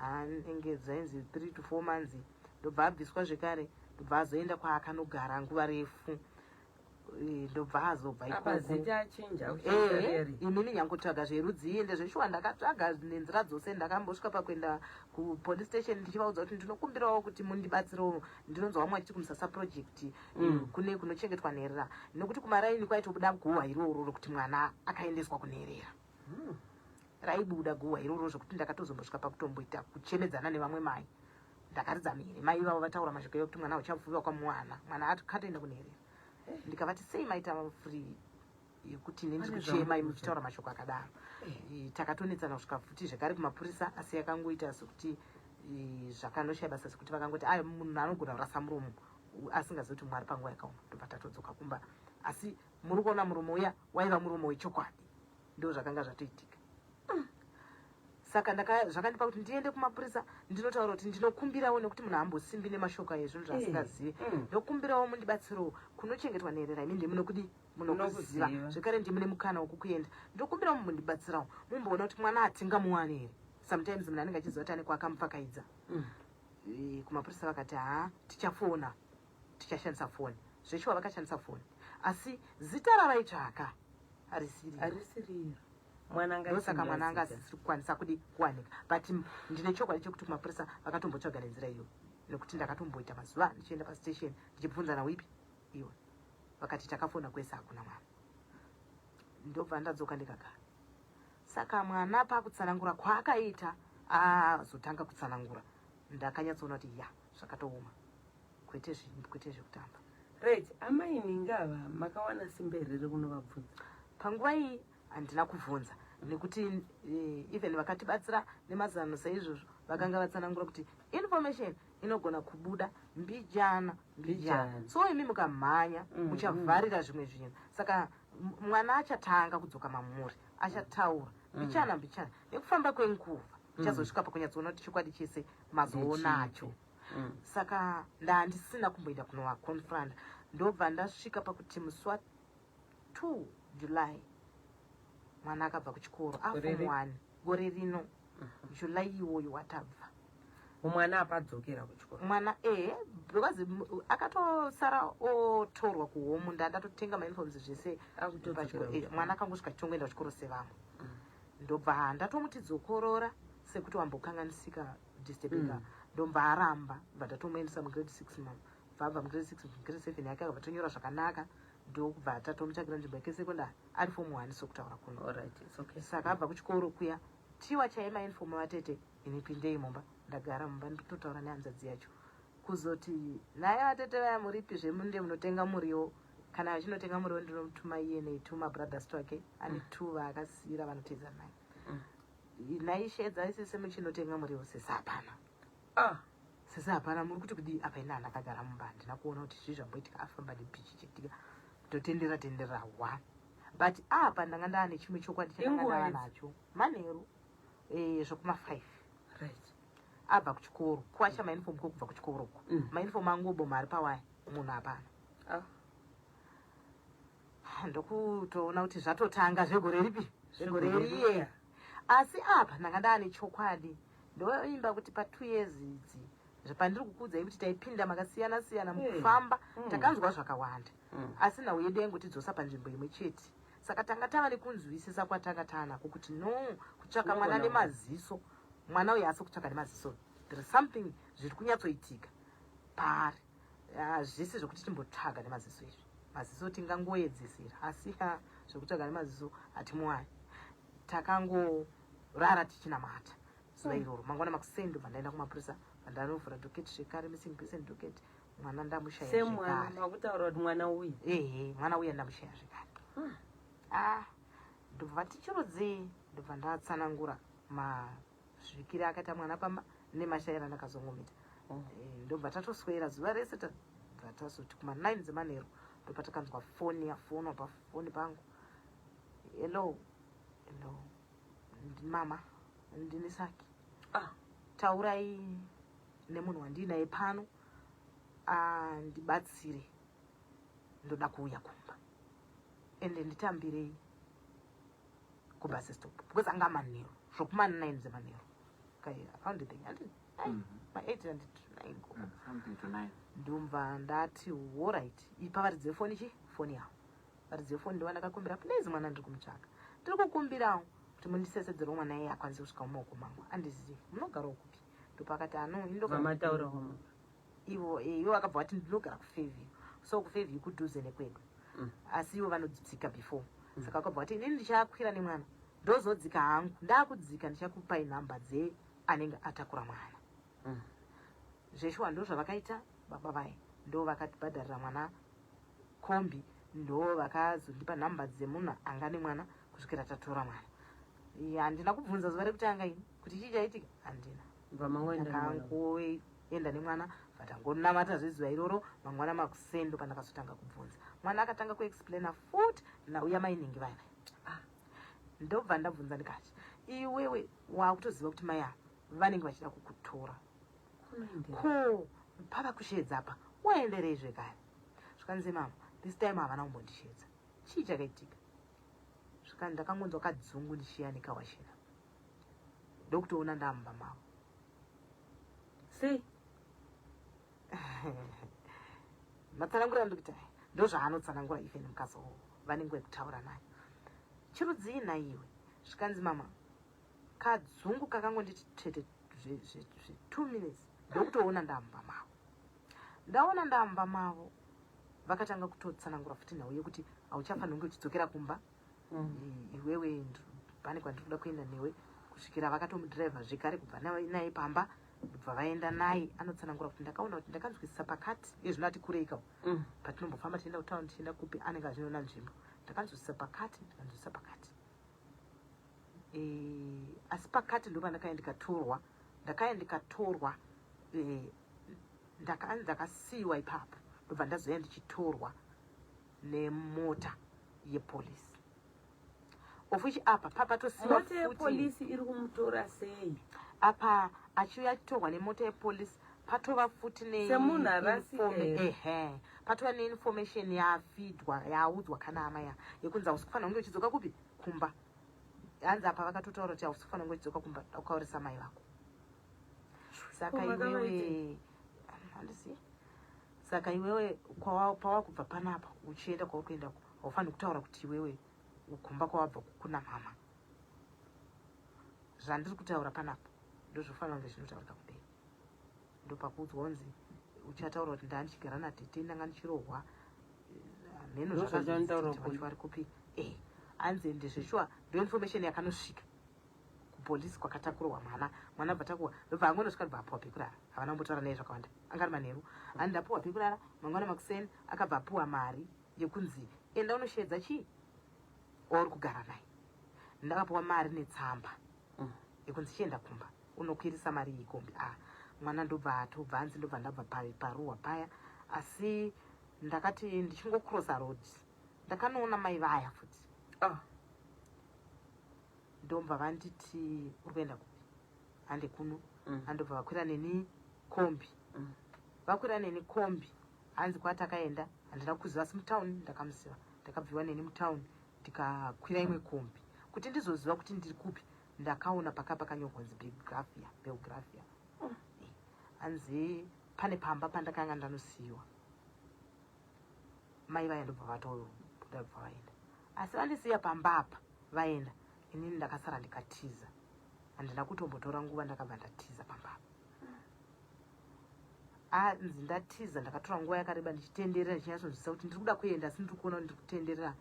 anenge dzainzi 3 to 4 months, ndobva abviswa zvekare, ndobva azoenda kwaakanogara nguva refu. Ndobva azobva Apa ikoko. zita achinja, kuchinja reri. Inini nyangotsvaga zverudzi, ende zveshuwa ndakatsvaga nenzira dzose. Ndakambosvika pakuenda kupolice station ndichivaudza kuti ndinokumbirawo kuti mundibatsirewo. Ndinonzwa vamwe vachiti kuMusasa Project kune kunochengetwa nherera, nekuti kumaraini kwaitobuda guhwa iroro rokuti mwana akaendeswa kunherera. Raibuda guhwa iroro zvokuti ndakatozombosvika pakutomboita kuchemedzana nevamwe mai. Ndakaridza mhere mai ivavo vataura mashoko ekuti mwana uchapfuviwa kwamwana, mwana akatoenda kunherera. Ndikavati, "Sei maita free yekuti ini ndiri Pane kuchema, zvamukuudza. muchitaura mashoko akadaro?" Takatonetsana kusvika futi zvekare kumapurisa, asi yakangoita sekuti zvakanoshaya basa, sekuti vakangoti ayo munhu anogona kurasa muromo asingazivi kuti Mwari panguva yakaoma. Ndobva tatodzoka kumba, asi muri kuona muromo uya waiva muromo wechokwadi, ndo zvakanga zvatoitika. Saka zvakandipa kuti ndiende kumapurisa ndinotaura kuti ndinokumbirawo, nekuti munhu hambosimbi nemashoko ezvinhu zvaasingazivi. Ndokumbirawo mundibatsirewo kunochengetwa nherera, imi ndimunokudi, munokuziva. Munokuziva. Zvekare ndimune mukana wekukuenda, ndokumbirawo mundibatsirawo mumboona kuti mwana hatingamuwani here. Sometimes munhu anenge achiziva kuti ane kwaakamupfakaidza. Kumapurisa vakati, "Ha, tichafona, tichashandisa foni." Zveshuwa vakashandisa foni, asi zita ravaitsvaka harisiri. Harisiriro, mwana anga Ndosaka mwana anga achinja zita. asisiri kukwanisa kudi kuwanika. But ndine chokwadi chekuti kumapurisa vakatombotsvaga nenzira iyoyo, nekuti ndakatomboita mazuva ndichienda pastation ndichibvunza nauipi iwe, vakati takafona kwese, hakuna mwana. Ndobva ndadzoka ndikagara. Saka mwana pakutsanangura kwaakaita, azotanga kutsanangura, ndakanyatsoona kuti ya, zvakatooma, kwete kwete zvekutamba. Right, amai ningava makawana simba here rekunovabvunza? Panguva iyi handina kubvunza, nekuti even vakatibatsira nemazano saizvozvo vakanga vatsanangura kuti information inogona kubuda mbijana mbijana. Mbijana. So imi mukamhanya, muchavharira zvimwe zvinhu. Saka mwana achatanga kudzoka mamuri, achataura mbichana mbichana. Nekufamba kwenguva uchazosvika pakunyatsoona kuti chokwadi chese mazoonacho. Saka ndandisina kumboenda kunovaconfronta. Ndobva ndasvika pakuti musi wa2 July mwana akabva kuchikoro. Gore A form 1 gore rino, July iwoyo watabva. Mwana apadzokera kuchikoro? Mwana e, because akatosara otorwa kuhome. Ndandatotenga mauniforms, zvese. Akutodzokera kuchikoro. Mwana akangosvika chitongoenda kuchikoro sevamwe. Ndobva ndatomuti dzokorora sekuti wambokanganisika, disturbika. Ndobva aramba. Bva ndatomuendesa mugrade 6 mama. Bva abva mugrade 6, mugrade 7 yake akabva tonyora zvakanaka. Ndokubva tatomutsvakira nzvimbo yake secondary, ari form 1 sokutaura kuno. Alright, it's okay. Saka abva kuchikoro kuya, tiwa chaima uniform vatete, ini pindei mumba. Ndagara mumba, nditotaura nehanzvadzi yacho. Kuzoti naye, vatete vaya, muripi zvemunde munotenga muriwo? Kana vachinotenga muriwo, ndinomutuma iye netwo mabrothers twake. Ane two vaakasiyira vanotedza naye. Naishedza isise muchinotenga muriwo, sese hapana. Ah. Sese hapana, muri kuti kudii apa? Ina ndakagara mumba, handina kuona kuti zvii zvamboitika. Afamba nepichi chitika, totendera tendera one, but apa ndanga ndaa nechimwe chokwadi chandanga Inguva ndava idzi? nacho. Manheru, zvokuma5. Abva kuchikoro, kuwacha mauniform kokubva kuchikoro uko. Mauniform angoboma ari pawaya, munhu hapana. Ah. Ndokutoona kuti zvatotanga zvegore ripi, zvegore Zvegore riye. riya. Asi apa ndanga ndaane chokwadi. Ndoimba kuti pa2 years idzi zvapandiri kukuudzai kuti taipinda makasiyana siyana mukufamba, takanzwa zvakawanda. Asi nhau yedu yaingotidzosa panzvimbo imwe chete. Saka tanga tava nekunzwisisa kwatanga taanako kuti no, kutsvaka mwana Tinogona. nemaziso, mwana uyu asi kutsvaka nemaziso, there is something zviri kunyatsoitika paari. Hazvisi zvekuti timbotsvaga nemaziso izvi. Maziso tingangoedzesera, asi ha, zvekutsvaga nemaziso hatimuwani. Takangorara tichinamata zuva iroro. Mangwana makuseni ndobva ndaenda kumapurisa, vandanovhura docket zvekare, missing person docket. Mwana ndamushaya Semwana zvekare. Makutaura kuti mwana uyu? Ehe, mwana uya ndamushaya zvekare. Ah, ndobva vati chirudzii? Ndobva ndatsanangura masvikire akaita mwana pamba nemashayiro andakazongomita. Ndobva tatoswera zuva rese. Tabva tazoti kuma9 dzemanheru ndopatakanzwa foni yafonwa pafoni pangu. "Hello, hello, mama, ndini Saki." Ah. "Taurai nemunhu wandiinaye pano andibatsire. Ndoda kuuya kumba, ende nditambirei kubus stop," because anga manheru zvokuma9 dzemanheru, kai around the handi ma8 and 9. Something to 9. Ndobva ndati alright, ipa varidzi vefoni chi foni yavo. Varidzi vefoni ndova ndakakumbira, "Please, mwana ndiri kumutsvaka, ndiri kukumbirawo kuti mundisesedzero mwana iye akwanise kusvika mumaoko mangu. Andizivi munogarawo kupi." Ndopakati ano Vamataura mama? Ivo ivo vakabva vati ndinogara kuFairview. So kuFairview kudhuze nekwedu. Asi ivo vanodzika before. Saka vakabva vati inini ndichakwira nemwana, ndozodzika hangu. Ndakudzika ndichakupai nhamba dzeanenge atakura mwana. Zveshuwa ndo zvavakaita. Baba vai ndo vakatibhadharira mwana kombi, ndo vakazondipa nhamba dzemunhu anga nemwana kusvikira tatora mwana. Handina kubvunza zuva rekutanga ini kuti chii chaitika, handina. Bva mangoenda nemwana? Ndakangoenda nemwana, vatangonamata zvezuva iroro. Mangwana makusendo pandakazotanga kubvunza, mwana akatanga kuexplaina futi nauya mainingi vaya vaya. Ah. Ndobva ndabvunza ndikati, "Iwewe wakutoziva kuti mai ava vanenge vachida kukutora." Kunoendera. "Ko pava kushedza apa, waenderei zvekare?" Zvikanzi, "Mama, this time havana kumbondishedza. Chii chakaitika?" Zvikanzi, "Ndakangonzwa kadzungu ndichiyanika washina, ndokutoona ndamumba mavo." Sei? Matsanangura ndikuti aya ndozvaanotsanangura. Even mukazova nenguva yekutaura naye, "Chirudzii naiwe?" Zvikanzi, "Mama, kadzungu kakangonditi tete zve2 minutes, ndokutoona ndamumba mavo. Ndaona ndamumba mavo, vakatanga kutotsanangura futi nhau yekuti hauchafaniri kunge uchidzokera kumba. Iwewe Pane kwandiri kuda kuenda newe, kusvikira vakatomudhiraivha zvekare kubva naye pamba, ndobva vaenda naye. Anotsanangura kuti ndakaona kuti ndakanzwisisa pakati, iye zvino ati kurei ka. Patinombofamba tichienda kutauni, tichienda kupi, anenge achinoona nzvimbo. Ndakanzwisisa pakati, ndikanzwisisa pakati, asi pakati ndo pandakaya ndikatorwa, ndakaya ndikatorwa, ndakasiyiwa ipapo, ndobva ndazoya ndichitorwa nemota yepolisi, of which apa papatosiwa. Mota yepolisi iri kumutora sei? Apa achiuya achitorwa nemota yepolisi, patova futi Semunhu arasika here? Ehe, patova neinformation yafidwa, yaudzwa kana amaya yekunzi hausi kufanira kunge uchidzoka kupi, kumba. Hanzi apa vakatotaura kuti hausi kufanira kunge uchidzoka kumba, ukaurisa mai vako. Saka Ko vakavaitei? iwewe, handisi, saka iwewe pawakubva panapa uchienda kwauri kuenda, haufaniri kutaura kuti iwewe kumba kwawabva kuna mama. Zvandiri kutaura panapa ndozvofanira kunge zvinotaurika kumberi. Ndopakuudzwa kunzi uchataura kuti ndaa ndichigara natete, ndanga ndichirohwa, mheno. Ndozvachanotaura. Zvakazonzi vacho vari kupi? Hanzi ende zveshuwa ndo information yakanosvika kupolisi kwakatakurwa mwana. Mwana bva takurwa, ndobva angonosvika, ndobva apuwa pekurara. Havana kumbotaura naye zvakawanda, anga ari manheru. Hanzi ndapuwa pekurara, mangwana makuseni akabva apuwa mari yekunzi enda unosheedza chii wauri kugara naye. Ndakapuwa mari netsamba yekunzi chienda kumba unokwirisa mari iyi kombi. A mwana ndobva atobva, hanzi ndobva ndabva paruwa paya, asi ndakati ndichingocrossa road, ndakanoona mai vaya futi. Ndobva vanditi, "Uri kuenda kupi? Hande kuno." Andobva vakwira neni kombi. Vakwira neni kombi, hanzi kwatakaenda handina kuziva, asi mutauni ndakamuziva. Ndakabviwa neni mutauni, ndikakwira imwe kombi. Kuti ndizoziva kuti ndiri kupi, ndakaona paka pakanyorwa kunzi Belgravia, Belgravia. Hanzi pane pamba pandakanga ndanosiyiwa mai vaya, ndobva vatobuda, bva vaenda, asi vandisiya pamba apa vaenda. Inini ndakasara ndikatiza, handina kutombotora nguva, ndakabva ndatiza pamba apa. Anzi ndatiza, ndakatora nguva yakareba ndichitenderera, ndichinyatsonzwisisa kuti ndiri kuda kuenda, asi ndiri kuona kuti ndiri kutenderera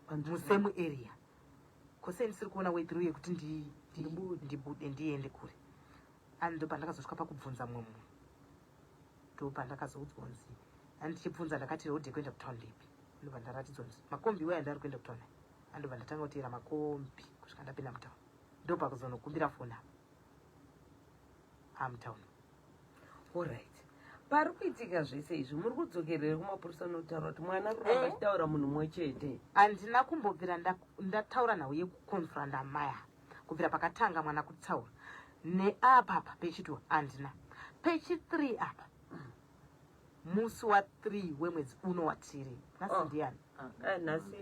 musame area kose, ndisiri kuona way through yekuti ndibude ndiende kure. Ani ndo pandakazosvika pakubvunza mumwe munhu, ndo pandakazoudzwa kunzi, ani ndichibvunza ndakati, "Road yekuenda kutauni ndepi?" Ndobva ndaratidzwa kunzi makombi waya ndari kuenda kutauni. Andobva ndatanga kuteera makombi kusvika ndapinda mutauni, ndo pakuzonokumbira foni apa amutauni. Alright, pari kuitika zvese izvi, muri kudzokerere kumapurisa notaura kuti mwana ari kuramba achitaura munhu mumwe chete? Handina kumbobvira ndataura nhau yekuconfronta maya kubvira pakatanga mwana kutaura neapapa pechi2, handina. Pechi3 apa, musi wa3 wemwedzi uno watiri nhasi. Ndiani? Nhasi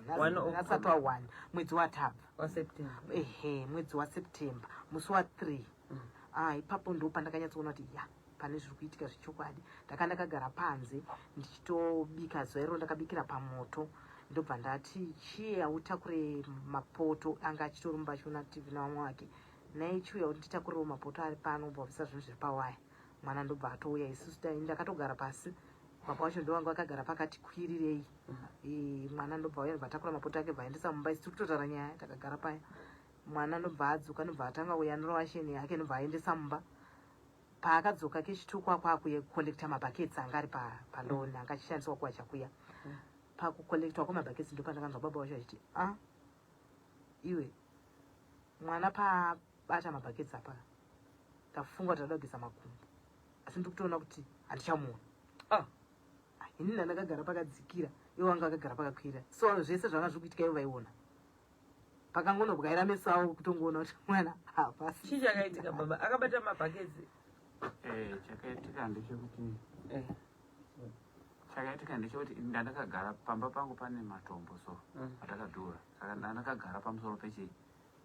Nhasi 1 wa 1 mwedzi watabva. WaSeptember. Ehe, mwedzi waSeptember, musi wa3. Ah, ipapo ndo pandakanyatsoona kuti ya, pane zviri kuitika zvechokwadi. Ndaka ndakagara panze ndichitobika zuva iro, ndakabikira pamoto, ndobva ndati, "Chiya utakure mapoto." Anga achitorumba achiona TV navamwe vake nai. "Chiuya kuti nditakurewo mapoto ari pano, ubva wabvisa zvinhu zviri pawaya." Mwana ndobva atouya. Isusu ndakatogara pasi, baba wacho ndovanga vakagara pakati kwirirei. Mwana ndobva auya, ndobva atakura mapoto ake, bva aendesa mumba. Isi tiri kutotaura nyaya takagara paya. Mwana ndobva adzoka, ndobva atanga kuyanura washeni yake, ndobva aendesa mumba. Paakadzoka kechitukwa, kwakucollecta mabhaketsi anga ari palawn, anga achishandiswa kuwacha kuya. Pakucollectwa kwemabhaketsi, ndopandakanzwa baba vacho achiti, "A iwe, mwana paabata mabhaketsi apa, ndafunga kuti ada kugeza makumbo, asi ndiri kutoona kuti handichamuona." Inini ndandakagara pakadzikira, ivo vanga vakagara pakakwira, so zvese zvanga zviri kuitika ivo vaiona. Pakangonobwaira meso avo kutongoona kuti mwana hapasi. Chii chakaitika baba akabata mabhaketsi? Chakaitika ndechekuti, chakaitika ndechekuti ndandakagara pamba pangu pane matombo so atakadhura, saka ndandakagara pamusoro pechi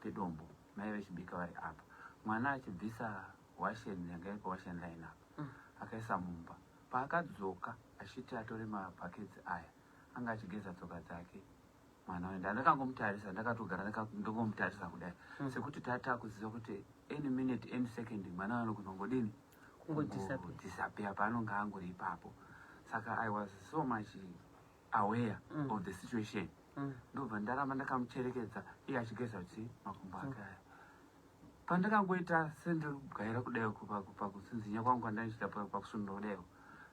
pedombo, mai vechibika vari apa, mwana achibvisa washeni yanga iri pawasheni line apa, akaisa mumba. Paakadzoka achiti atore mabhaketsi aya, anga achigeza tsoka dzake mwana uyu. Ndandakangomutarisa, ndakatogara ndongomutarisa kudai, sekuti tatakuziva kuti any minute, any second mwana anogona kungodini. Kungodisappear. Disappear paanonge angori ipapo. Saka I was so much aware of the situation. Ndobva ndaramba ndakamucherekedza iye achigeza chi makumbo ake aya. Pandakangoita sendiri kugaira kudai pakutsinzinya kwangu kwandaichita pakusundwa kudai,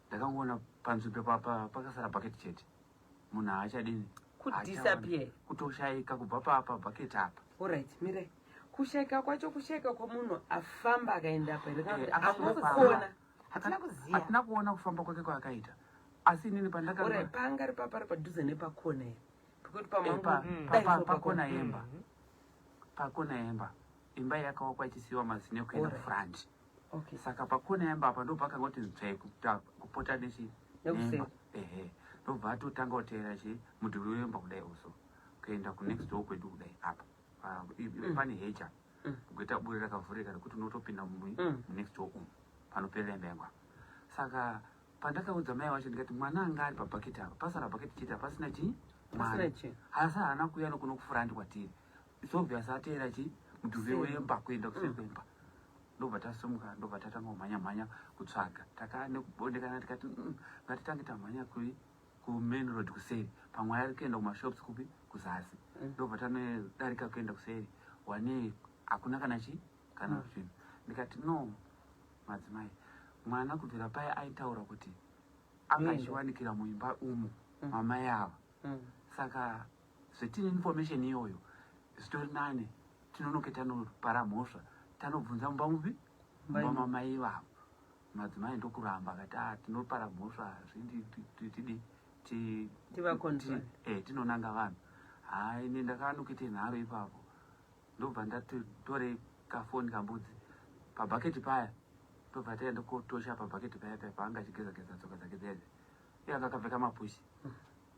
ndakangoona panzvimbo pakasara bhaketi chete. Munhu haachadini? Kudisappear. Kutoshaika kubva pabhaketi apa. Alright, mire, kushaika kwacho kushaika kwomunhu afamba akaenda apa here kana Eh, kuti afamba. angokona? Hatina kuziva. Hatina kuona kufamba kwake kwaakaita, asi inini pandaka Alright, paanga ari papa ari padhuze nepakona here? Pekuti Eh, pamangu pakona yemba, pakona yemba. Imba yakawakwa ichisiyiwa mazine kuenda kufront. Saka pakona yemba apa ndo pakangoti nzvee kupota nechi Nekuseri. nemba. Ehe, ndobva atotanga kuteera chi mudhuri wemba kudai uso kuenda kunext door kwedu kudai apa. Pane heja kuita buri rakavhurika rekuti unotopinda munext door umu panoperera imba yangu apa. Saka pandakaudza mai vacho ndikati mwana anga ari pabhaketi apa, pasara bhaketi chete, hapasina chii. Pasina Mwana chii. Asi haana kuuya nokuno kufront kwatiri. It's obvious ateera chi mudhuri Kuseri. wemba kuenda kuseri kwemba. Ndobva tasumuka, ndobva tatanga kumhanya mhanya kutsvaga. Takanekubondekana tikati, ngatitange tamhanya kui kumain road kuseri, pamwe ari kuenda kumashops kupi kuzasi." Ndobva tanodarika kuenda kuseri, wane hakuna kana chi kana zvinhu. Ndikati, "No madzimai, mwana kubvira paya aitaura kuti anga achiwanikira muimba umu mamai ava. Saka zvetine information iyoyo, zvitori nane tinonoke tanopara mhosva, tanobvunza mumba mupi, mumba imo. Mamai ivavo." Madzimai ndokuramba akati, "A, tinopara mhosva, hazvindi tidi Tivaconfront. Tinonanga vanhu." Hai, ine ndakanokete nharo ipapo. Ndobva ndati torei kafoni kambudzi pabhaketi paya, ndobva taenda kotosha pabhaketi paya paya paanga achigeza geza tsoka dzake dzedze. Iye anga akapfeka mapushi.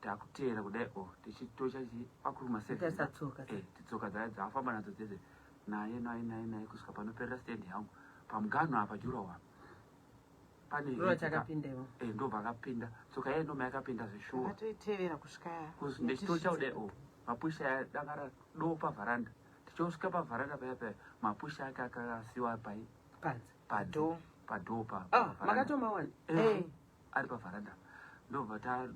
Takuteera kudai o tichitosha chi pakuruma. Kutarisa tsoka. Tsoka dzaye dzaafamba nadzo dzedze, naye naye naye naye kusvika panoperera stand yangu pamuganho apa, durawall apa pane Ruva chakapinda imo. Eh, ndobva akapinda tsoka yaye, ndoma yakapinda zveshuwa. Akatoitevera kusvika Ndichitocha kudai o mapushi aya dakara do pavharanda. Tichosvika pavharanda paya paya, mapushi ake akasiwa pai? Panze. Panze. Door. Padoor. Ah, makatomawana? Eh, Eh. ari pavharanda. Ndobva Noka.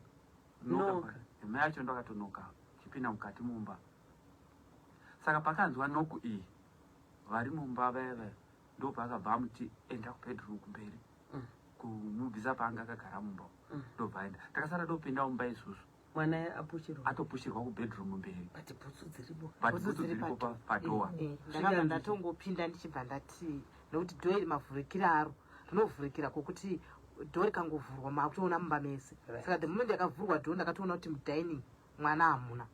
tanoka, mai acho ndo akatonoka chipinda mukati mumba. Saka pakanzwa knock iyi, vari mumba vaya vaya, ndopaakabva amuti, "Enda kubedroom kumberi," kumubvisa paanga akagara mumba. Ndobva aenda, takasara topinda mumba isusu. Mwana apushirwa. Atopushirwa kubedroom mberi. But bhutsu dziripo. But Bhutsu bhutsu dziri dziripo padoor. padoor. Eh, ndakabva ndatongopinda ndichibva ndati, nekuti door iri mavhurikiro aro rinovhurikira kwokuti door rikangovhurwa makutoona mumba mese. Saka the moment yakavhurwa door, ndakatoona kuti mudining mwana hamuna.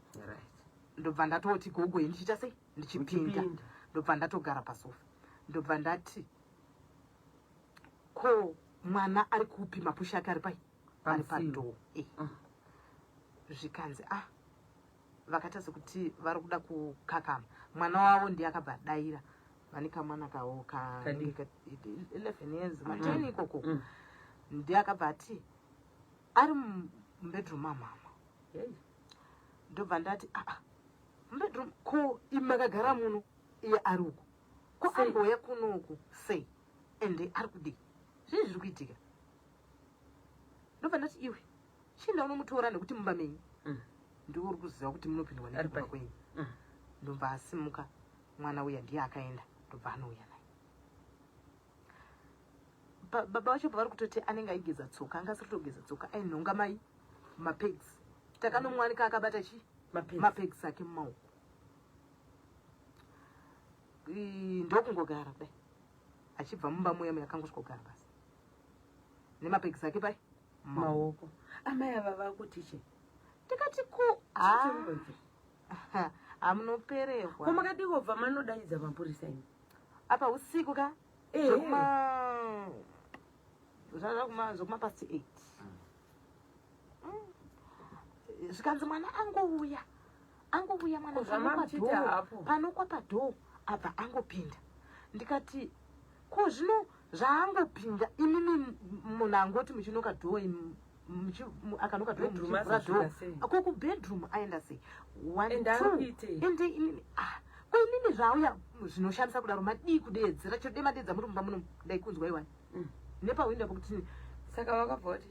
Ndobva ndatoti gogo ndichiita sei, ndichipinda. Uchipinda. Ndobva ndatogara pasofa, ndobva ndati, "Ko mwana ari kupi? Mapushi ake ari pai?" Ari Pamusiwo. padoor. Eh. Zvikanzi, ah, vakaita sekuti vari kuda kukakama. Mwana wavo ndiye akabva adaira, vane kamwana kavo kanenge 11 years, ma10 ikoko. Ndiye akabva ati ari mubedroom mamama. Hey. Ndobva ndati, "Aa, mubedroom ko imi makagara muno, iye ari uko, ko Sei? ambouya kunoku sei? Ende ari kudii? Zvii zviri kuitika?" Ndobva ndati, "Iwe chienda unomutora, nekuti mumba menyu ndiwo uri kuziva kuti munopindwa Ari nekumba pai. kwenyu." Ndobva asimuka mwana uya, ndiye akaenda, ndobva anouya naye. Baba vacho pavari kutoti anenge aigeza tsoka, anga asiri kutogeza tsoka, ainhonga mai mapegs. Takanomwanika akabata chi Mapegs. Mapegs ake mumaoko. Ndokungogara kudai achibva mumba muya muya, akangosvikogara pasi nemapegs ake pai mumaoko. Maoko. Amai ava vakutiche. Tikati ko hamunopererwa. Ko makadii kubva manodaidza mapurisa imi? Apa usiku ka. Zvekuma past 8. Zvikanzi mwana angouya, angouya mwana Ko zvamamuchiti panokwa door, hapo? panokwa padoor abva angopinda. Ndikati, "Ko zvino zvaangopinda, imimi munhu angoti muchinoka door, akanoka door, Bedroom muchivhura azosvika door, sei? ko kubedroom aenda sei? One, Ende ari two." kuitei? Ende imimi, ah, ko imimi zvauya zvinoshamisa kudaro, madii kudeedzera? Chode madeedza muri mumba muno, ndaikunzwa iwani nepahwindo pokuti Saka vakabva vati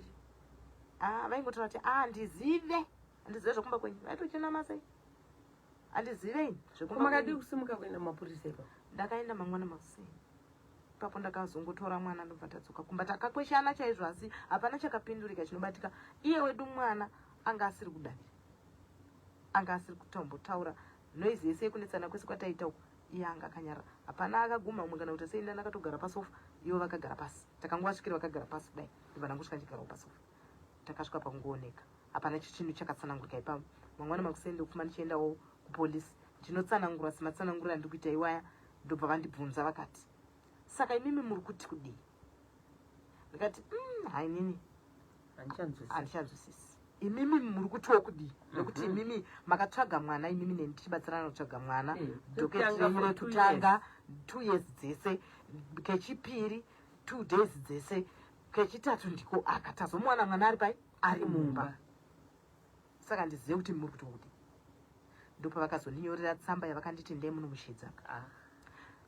ah, vaingotaura kuti, "Ah, ndizive." Handizive zvekumba kwenyu. Vaitochenama sei? Handizive ini zvekumba Makadii kwenyu. kusimuka kuenda mapurisa ipapo? Ndakaenda mangwana makuseni. Ipapo ndakazongotora mwana ndobva tadzoka kumba. Takakweshana chaizvo asi hapana chakapindurika chinobatika. Iye wedu mwana anga asiri kudavira. Anga asiri kutombotaura noise yese yekunetsana kwese kwataita uku. Iye anga akanyarara. Hapana akaguma umwe kana kuti sei ndani akatogara pasofa ivo vakagara pasi. Takangovasvikira vakagara pasi kudai. Ndobva ndangosvika ndichigarawo pasofa. Takasvika pakungooneka. Hapana chinhu chakatsanangurika ipapo. Mangwana makuseni ndokufuma ndichiendawo kupolisi. Ndinotsanangura sematsanangurira andiri kuita iwaya. Ndobva vandibvunza vakati, saka imimi muri kuti kudii? Ndikati, hainini handichanzwisisi. Imimi muri kutiwo kudii? Nekuti imimi makatsvaga mwana, imimi neni tichibatsirana kutsvaga mwana. Docket Kutanga renyu for 2 rekutanga 2 years dzese, kechipiri 2 days dzese, kechitatu ndiko aka tazomuwana mwana ari pai, ari mumba. Saka ndizive kuti muri kuti kudii. Ndopavakazondinyorera tsamba yavakanditi ndei munomushedza.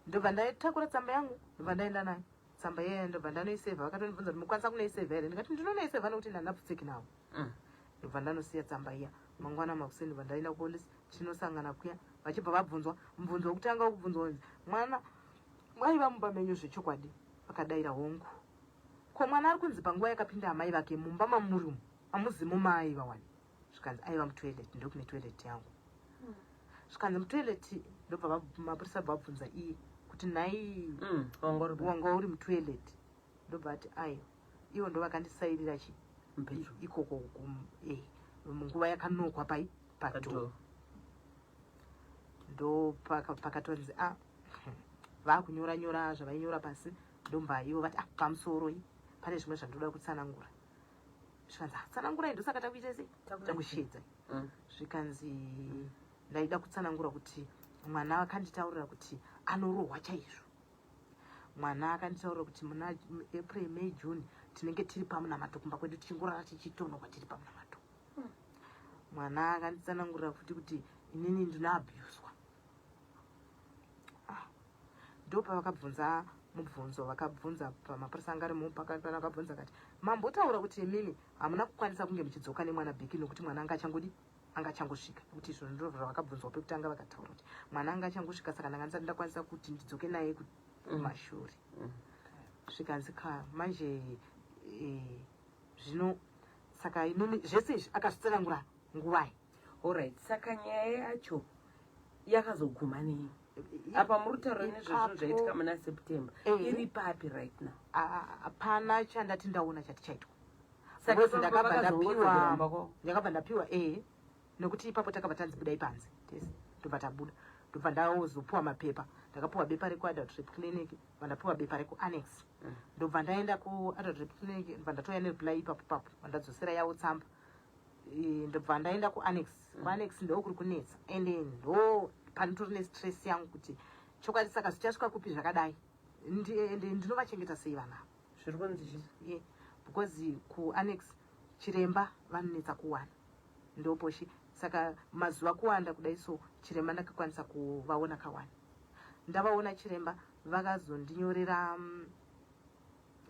Ndobva ndaitakura tsamba yangu, ndobva ndaenda nayo. Tsamba iyaya ndobva ndanoisevha. Vakatondibvunza kuti mukwanisa kunoisevha here? Ndikati ndinonoisevha nekuti ndandapfutseki navo. Ndobva ndanosiya tsamba iya. Mangwana makuseni ndobva ndaenda kupolisi, tinosangana kuya. Vachibva vabvunzwa mubvunzo wekutanga wekubvunzwa unzi mwana aiva mumba menyu zvechokwadi? Vakadaira hongu. Ko mwana ari kunzi panguva yakapinda amai vake mumba mamuri umu amuzimo maaiva wani? Zvikanzi aiva mutoilet, ndokune toilet yangu. Zvikanzi mutoilet, ndobva mapurisa bva vabvunza iye kuti nhai wanga uri mutoilet? Ndobva ati aiwa, ivo ndo vakandisairira chi ikoko munguva yakanokwa pai pato. Ndo pakatonzi a vakunyora nyora zvavainyora pasi, ndomba ivo vati pamusoroi pane zvimwe zvandoda kutsanangura. Zvikanzi tsanangurai, ndosaka takuita sei, takushedza. Zvikanzi ndaida kutsanangura kuti mwana akanditaurira kuti anorohwa chaizvo. Mwana akanditaurira kuti muna April, May, June tinenge tiri pamunamato kumba kwedu, tichingorara tichitonoka tiri pamunamato. Mwana akanditsanangurira futi kuti inini ndinoabhuswa. Ndopavakabvunza mubvunzo, vakabvunza pamapurisa anga arimo vakabvunza kati mambotaura kuti imimi hamuna kukwanisa kunge muchidzoka nemwana bhiki nokuti mwana anga achangodi anga achangosvika, nekuti izvo ndizvo zvavakabvunzwa pekutanga. Vakataura kuti mwana anga achangosvika, saka ndanga ndisati ndakwanisa kuti ndidzoke naye kumashure. Zvikanzi ka manje zvino saka imimi zvese izvi akazvitsanangura nguvai? Alright, saka nyaya yacho yakazoguma nei? Apa muri kutaura nezvezvinhu zvaitika muna September. Iri papi right now? Hapana chandati ndaona chati chaitwa. Saka Because ipapo ndakabva vakazongodzokera ndapiwa kumba kwavo? Ndakabva ndapiwa nekuti ipapo takabva tanzi budai panze tese, ndobva tabuda, ndobva ndazopiwa mapepa. Ndakapiwa bepa rekuadult rape clinic, ndobva ndapiwa bepa rekuannex. Ndobva ndaenda kuadult rape clinic, ndobva ndatouya nereply ipapo papo, vandadzosera yavo tsamba. Ndobva ndaenda kuannex. Kuannex ndo kuri kunetsa, ende ndo panotori nestress yangu kuti chokwadi saka zvichasvika kupi zvakadai? Ende ndinovachengeta sei vana ava? Zviri kunzi chii? Yeah, because kuannex chiremba vanonetsa kuwana, ndoposhi. Saka mazuva kuwanda kudai so chiremba ndakakwanisa kuvaona kawani. Ndavaona chiremba vakazondinyorera,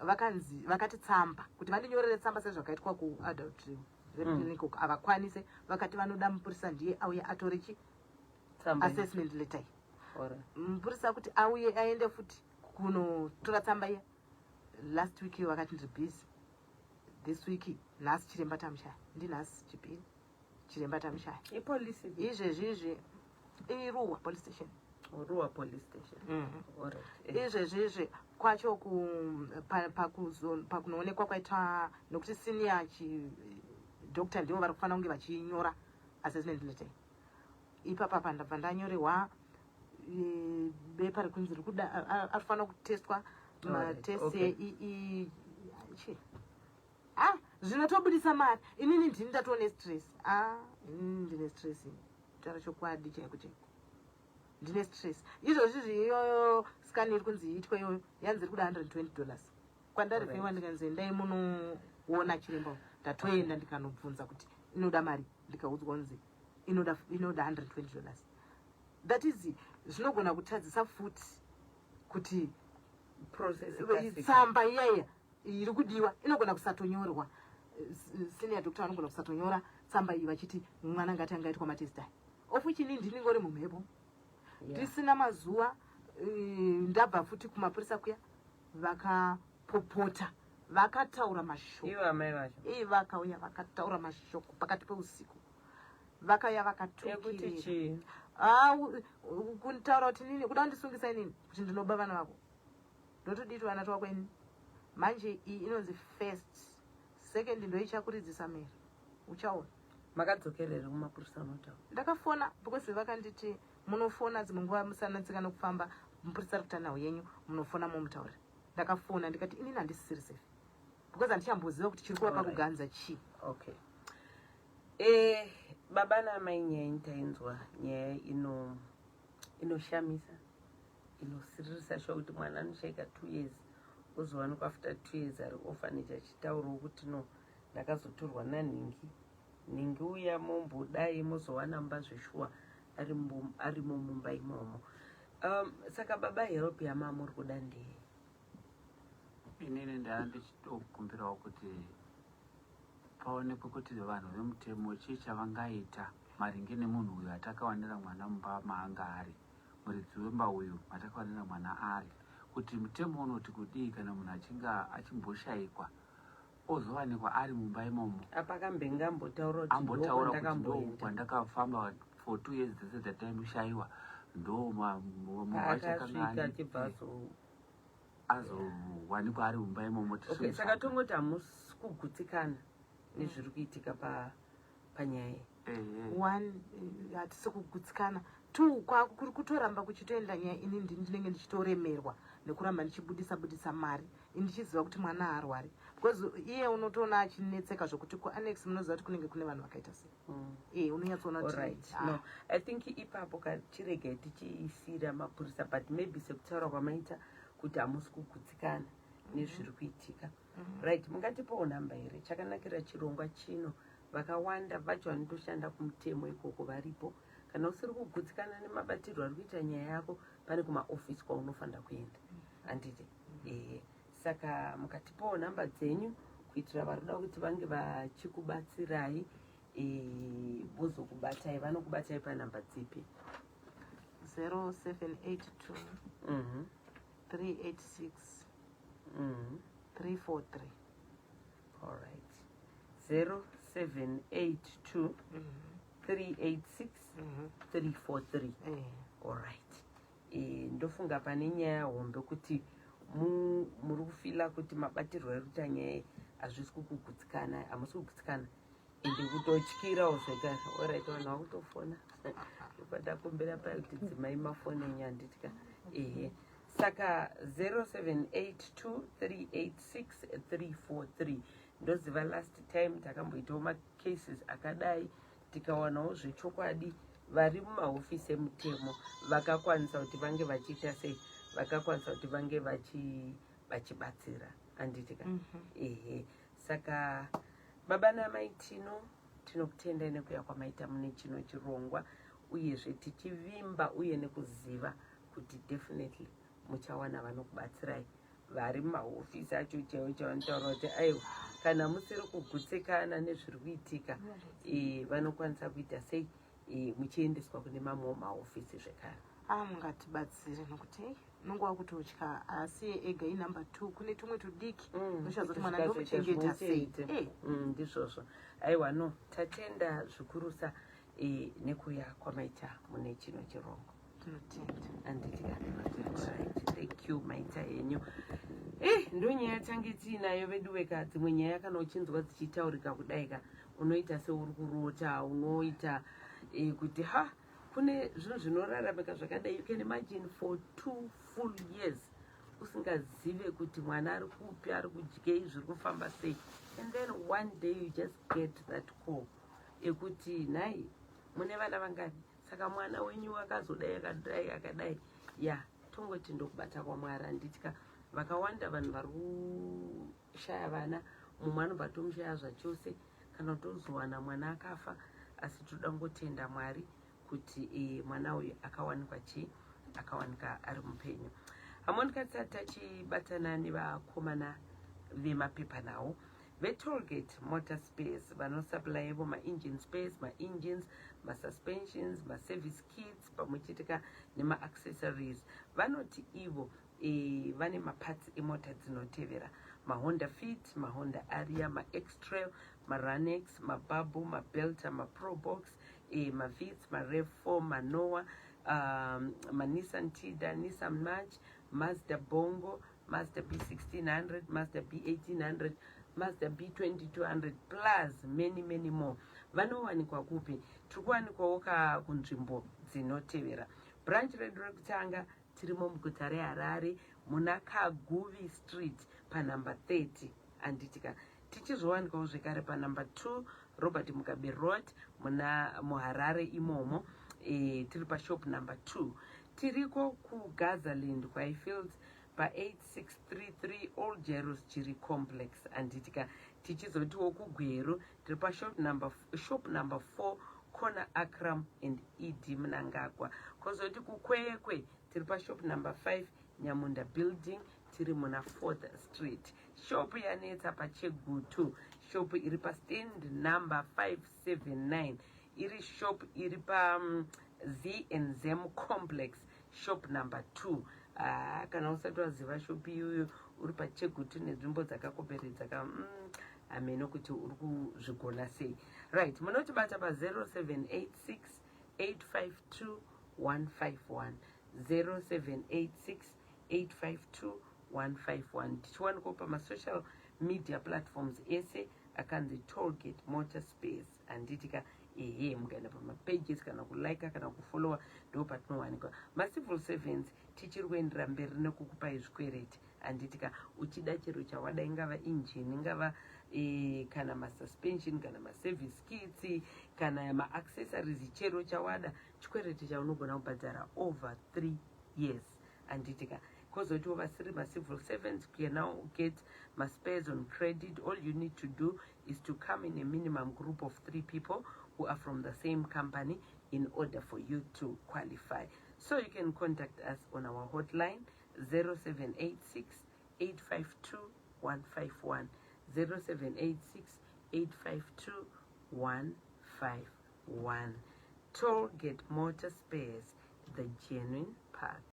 vakanzi vakati tsamba kuti vandinyorere tsamba sezvakaitwa kuadult rape clinic uko havakwanise. Vakati vanoda mupurisa ndiye auye atore chi Tsamba iyi. Assessment letter iyi. Alright. Mupurisa kuti auye aende futi kunotora tsamba iya. Last week iyo vakati ndiri busy. This week nhasi chiremba tamushaya, ndinhasi chipiri chiremba tamushaya. Ipolisi? Izvezvi izvi iRuwa police station. Ruwa police station. Alright. Izvezvi izvi kwacho pakunoonekwa kwaita nokuti senior chi doctor ndivo vari kufanira kunge vachinyora assessment letter. Ipapa ndabva ndanyorerwa bepa rekunzi rikuda arifanira kutestwa matest chi zvinotobudisa mari. Inini ndini ndatone stress. Inini ndine stress ini, kutaura chokwadi chaiko chaiko ndine stress. Izvozvi iyoyo scan iri kunzi iitwe iyoyo yanzi iri kuda $120. Kwandarifewa ndikanzi endai munoona chiremba. Ndatoenda ndikanobvunza kuti inoda mari, ndikaudzwa kunzi inoda $120. That is zvinogona kutadzisa futi kuti Process ikasike. Tsamba iyaiya iri kudiwa inogona kusatonyorwa. Senior doctor vanogona kusatonyora. Tsamba iyi vachiti mwana ngati angaitwa matest aya, of which ini ndiningori mumhepo. Tisina mazuva ndabva futi kumapurisa kuya, vakapopota, vakataura mashoko. Ivo amai vacho? Vakauya vakataura mashoko pakati peusiku, vakauya ekuti vakatukirira. Chii? Ah, kutaura kuti nini kuda kundisungisa inini kuti ndinoba vana vako, ndotodii vana twako ini? Manje iyi inonzi first, second ndoichakuridzisa mhere, uchaona. Makadzokerere kumapurisa unotaura? Ndakafona because vakanditi munofona dzimwe nguva musanetseka nokufamba, mupurisa ari kuita nhau yenyu, munofona momutaurira. Ndakafona ndikati inini handisisiri safe because handichamboziva kuti chiri kuvapa kuganza chii. Okay, baba naamai, nyaya intainzwa, nyaya inoshamisa, inosiririsa shuwa, kuti mwana anoshaika 2 years, ozowanikwa after 2 years ari orphanage, achitaurawo kuti no, ndakazotorwa nanhingi nhingi uya, mombodai mozowana mumba zveshuwa arimo mumba imomo. Saka baba, help yamamuri kuda ndeye? Inini ndaa ndichitokumbirawo kuti paonekwe kuti vanhu vemutemo chii chavangaita maringe nemunhu uyu atakawanira mwana mumba maanga ari, muridzi wemba uyu matakawanira mwana ari, kuti mutemo unoti kudii kana munhu achinge achimboshayikwa ozowanikwa ari mumba imomo. Apa akambenge ambotaura kuti Ambotaura kuti ndo ndokwandakambooenda. Kwandakafamba for 2 years dzese dzataimushayiwa, ndo Paakasvika achibva azowanikwa ari mumba imomo. Okay, saka tichimutsvaka. tongoti hamusi kugutsikana nezviri kuitika panyaya iyi. Ehe. One, hatisi kugutsikana. Two, kuri kutoramba kuchitoenda nyaya, ini ndinenge ndichitoremerwa nekuramba ndichibudisa budisa mari, ini ndichiziva kuti mwana haarwari, because iye unotoona achinetseka zvokuti kuannex munoziva kuti kunenge kune vanhu vakaita sei. Unonyatsoona kuti Alright. Ah, No, I think ipapo kachiregai tichiisira mapurisa, but maybe sekutaura kwamaita kuti hamusi kugutsikana nezviri kuitika. Right, mungatipawo nhamba here? Chakanakira chirongwa chino, vakawanda vacho vanotoshanda kumutemo ikoko varipo. Kana usiri kugutsikana nemabatirwo ari kuita nyaya yako, pane kumaofisi kwaunofanira kuenda, handiti? Ehe, saka mukatipawo nhamba dzenyu kuitira vari kuda kuti vange vachikubatsirai, vozokubatai, vanokubatai panhamba dzipi? 0782 386 343. Alright, 0782 386 343. Alright, ndofunga pane nyaya hombe kuti muri kufeela kuti mabatirwo ari kuita nyaya hazvisi kukugutsikana, hamusi kugutsikana, ende kutotyirawo zvekare. Alright, vanhu vakutofona, kwatakumbira pai kuti dzimai mafoni enyu, handitika? Ehe, saka 0782 386 343. Ndoziva last time takamboitawo macases akadai, tikawanawo zvechokwadi vari mumahofisi emutemo vakakwanisa kuti vange vachiita sei, vakakwanisa kuti vange vachibatsira, handitika? Ehe, saka baba namai Tino, tinokutendai nekuya kwamaita mune chino chirongwa, uyezve tichivimba uye nekuziva kuti definitely muchawana vanokubatsirai vari mumahofisi acho chaivo chavanotaura kuti aiwa, kana musiri kugutsikana nezviri kuitika, vanokwanisa kuita sei, muchiendeswa kune mamwewo mahofisi zvekare. Ah, mungatibatsire nokuti ei, unonge wakutotya, asi ega inumber two, kune tumwe tudiki, unochaza kuti mwana Zvikatoita ndomuchengeta sei? zvimwe chete. Ndizvozvo. Aiwa, no, tatenda zvikurusa nekuya kwamaita mune chino chirongwa. Tinotenda. Anditika? Right, thank you, maita henyu. Ndo nyaya tange tiinayo vedu veka. Dzimwe nyaya kana uchinzwa dzichitaurika kudai ka, unoita seuri kurota, unoita kuti ha, kune zvinhu zvinoraramika zvakadai. You can imagine for 2 full years usingazive kuti mwana ari kupi, ari kudyei, zviri kufamba sei, and then one day you just get that call ekuti nhai, mune vana vangani? Saka mwana wenyu akazodai, akadai, akadai. Ya, tongoti ndokubata kwaMwari, handitya? Vakawanda vanhu vari kushaya vana, mumwe anobva tomushaya zvachose kana kutozowana mwana akafa, asi toda kungotenda Mwari kuti mwana uyu akawanikwa chii, akawanika ari mupenyu. Hamonika, tisati tachibatana nevakomana vemapepa nhau. VeTollgate Motor Spares vanosupplyivo maengine spares, maengines, masuspensions, maservice kits, pamwe chete ka nemaaccessories. Vanoti ivo vane maparts emota dzinotevera: maHonda Fit, maHonda Aria, maX-Trail, maRunx, maBabel, maBelta, maProbox, maVitz, maRAV4, maNoah, maNissan Tiida, Nissan March, Mazda Bongo, Mazda B1600, Mazda B1800, Mazda B2200, plus many, many more. Vanowanikwa kupi? Tiri kuwanikwawo ka kunzvimbo dzinotevera. Branch redu rekutanga tirimo muguta reHarare, muna Kaguvi Street, panumber 30, handitika? Tichizowanikwawo zvekare panumber 2 Robert Mugabe Road, muna muHarare imomo. Tiri pashop number 2. Tiriko kuGazaland, kwaHighfields, pa8633 Old Jairos Jiri Complex, handitika? Tichizotiwo kuGweru, tiri pashop number, shop number 4, corner Akram and ED Mnangagwa. Kwozoti kuKwekwe, tiri pashop number 5, Nyamunda Building, tiri muna 4th Street. Shop yanetsa paChegutu, shop iri pastand number 579, iri shop iri pa ZNZM Complex, shop number 2. Ah, kana usati waziva shop iyoyo, uri paChegutu nenzvimbo dzakakomberedza ka, hameno kuti uri kuzvigona sei. Right, munotibata pa0786 852 151, 0786 852 151. Tichiwanikwa pamasocial media platforms ese akanzi Tollgate Motor Spares, handitika? Ehe, mukaenda pamapages, kana kulika kana kufollowa, ndo patinowanikwa. Macivil servants, tichiri kuendera mberi nekukupai zvikwereti, handitika? Uchida chero chawada, ingava injini, ingava kana masuspension, kana maservice kits, kana maaccessories, chero chawada, chikwereti chaunogona kubhadhara over 3 years, handitika? Kwozotiwo vasiri macivil servants can now get maspares on credit. All you need to do is to come in a minimum group of three people who are from the same company in order for you to qualify. So you can contact us on our hotline, 0786 852 151, 0786 852 151. Tollgate Motor Spares, the genuine part.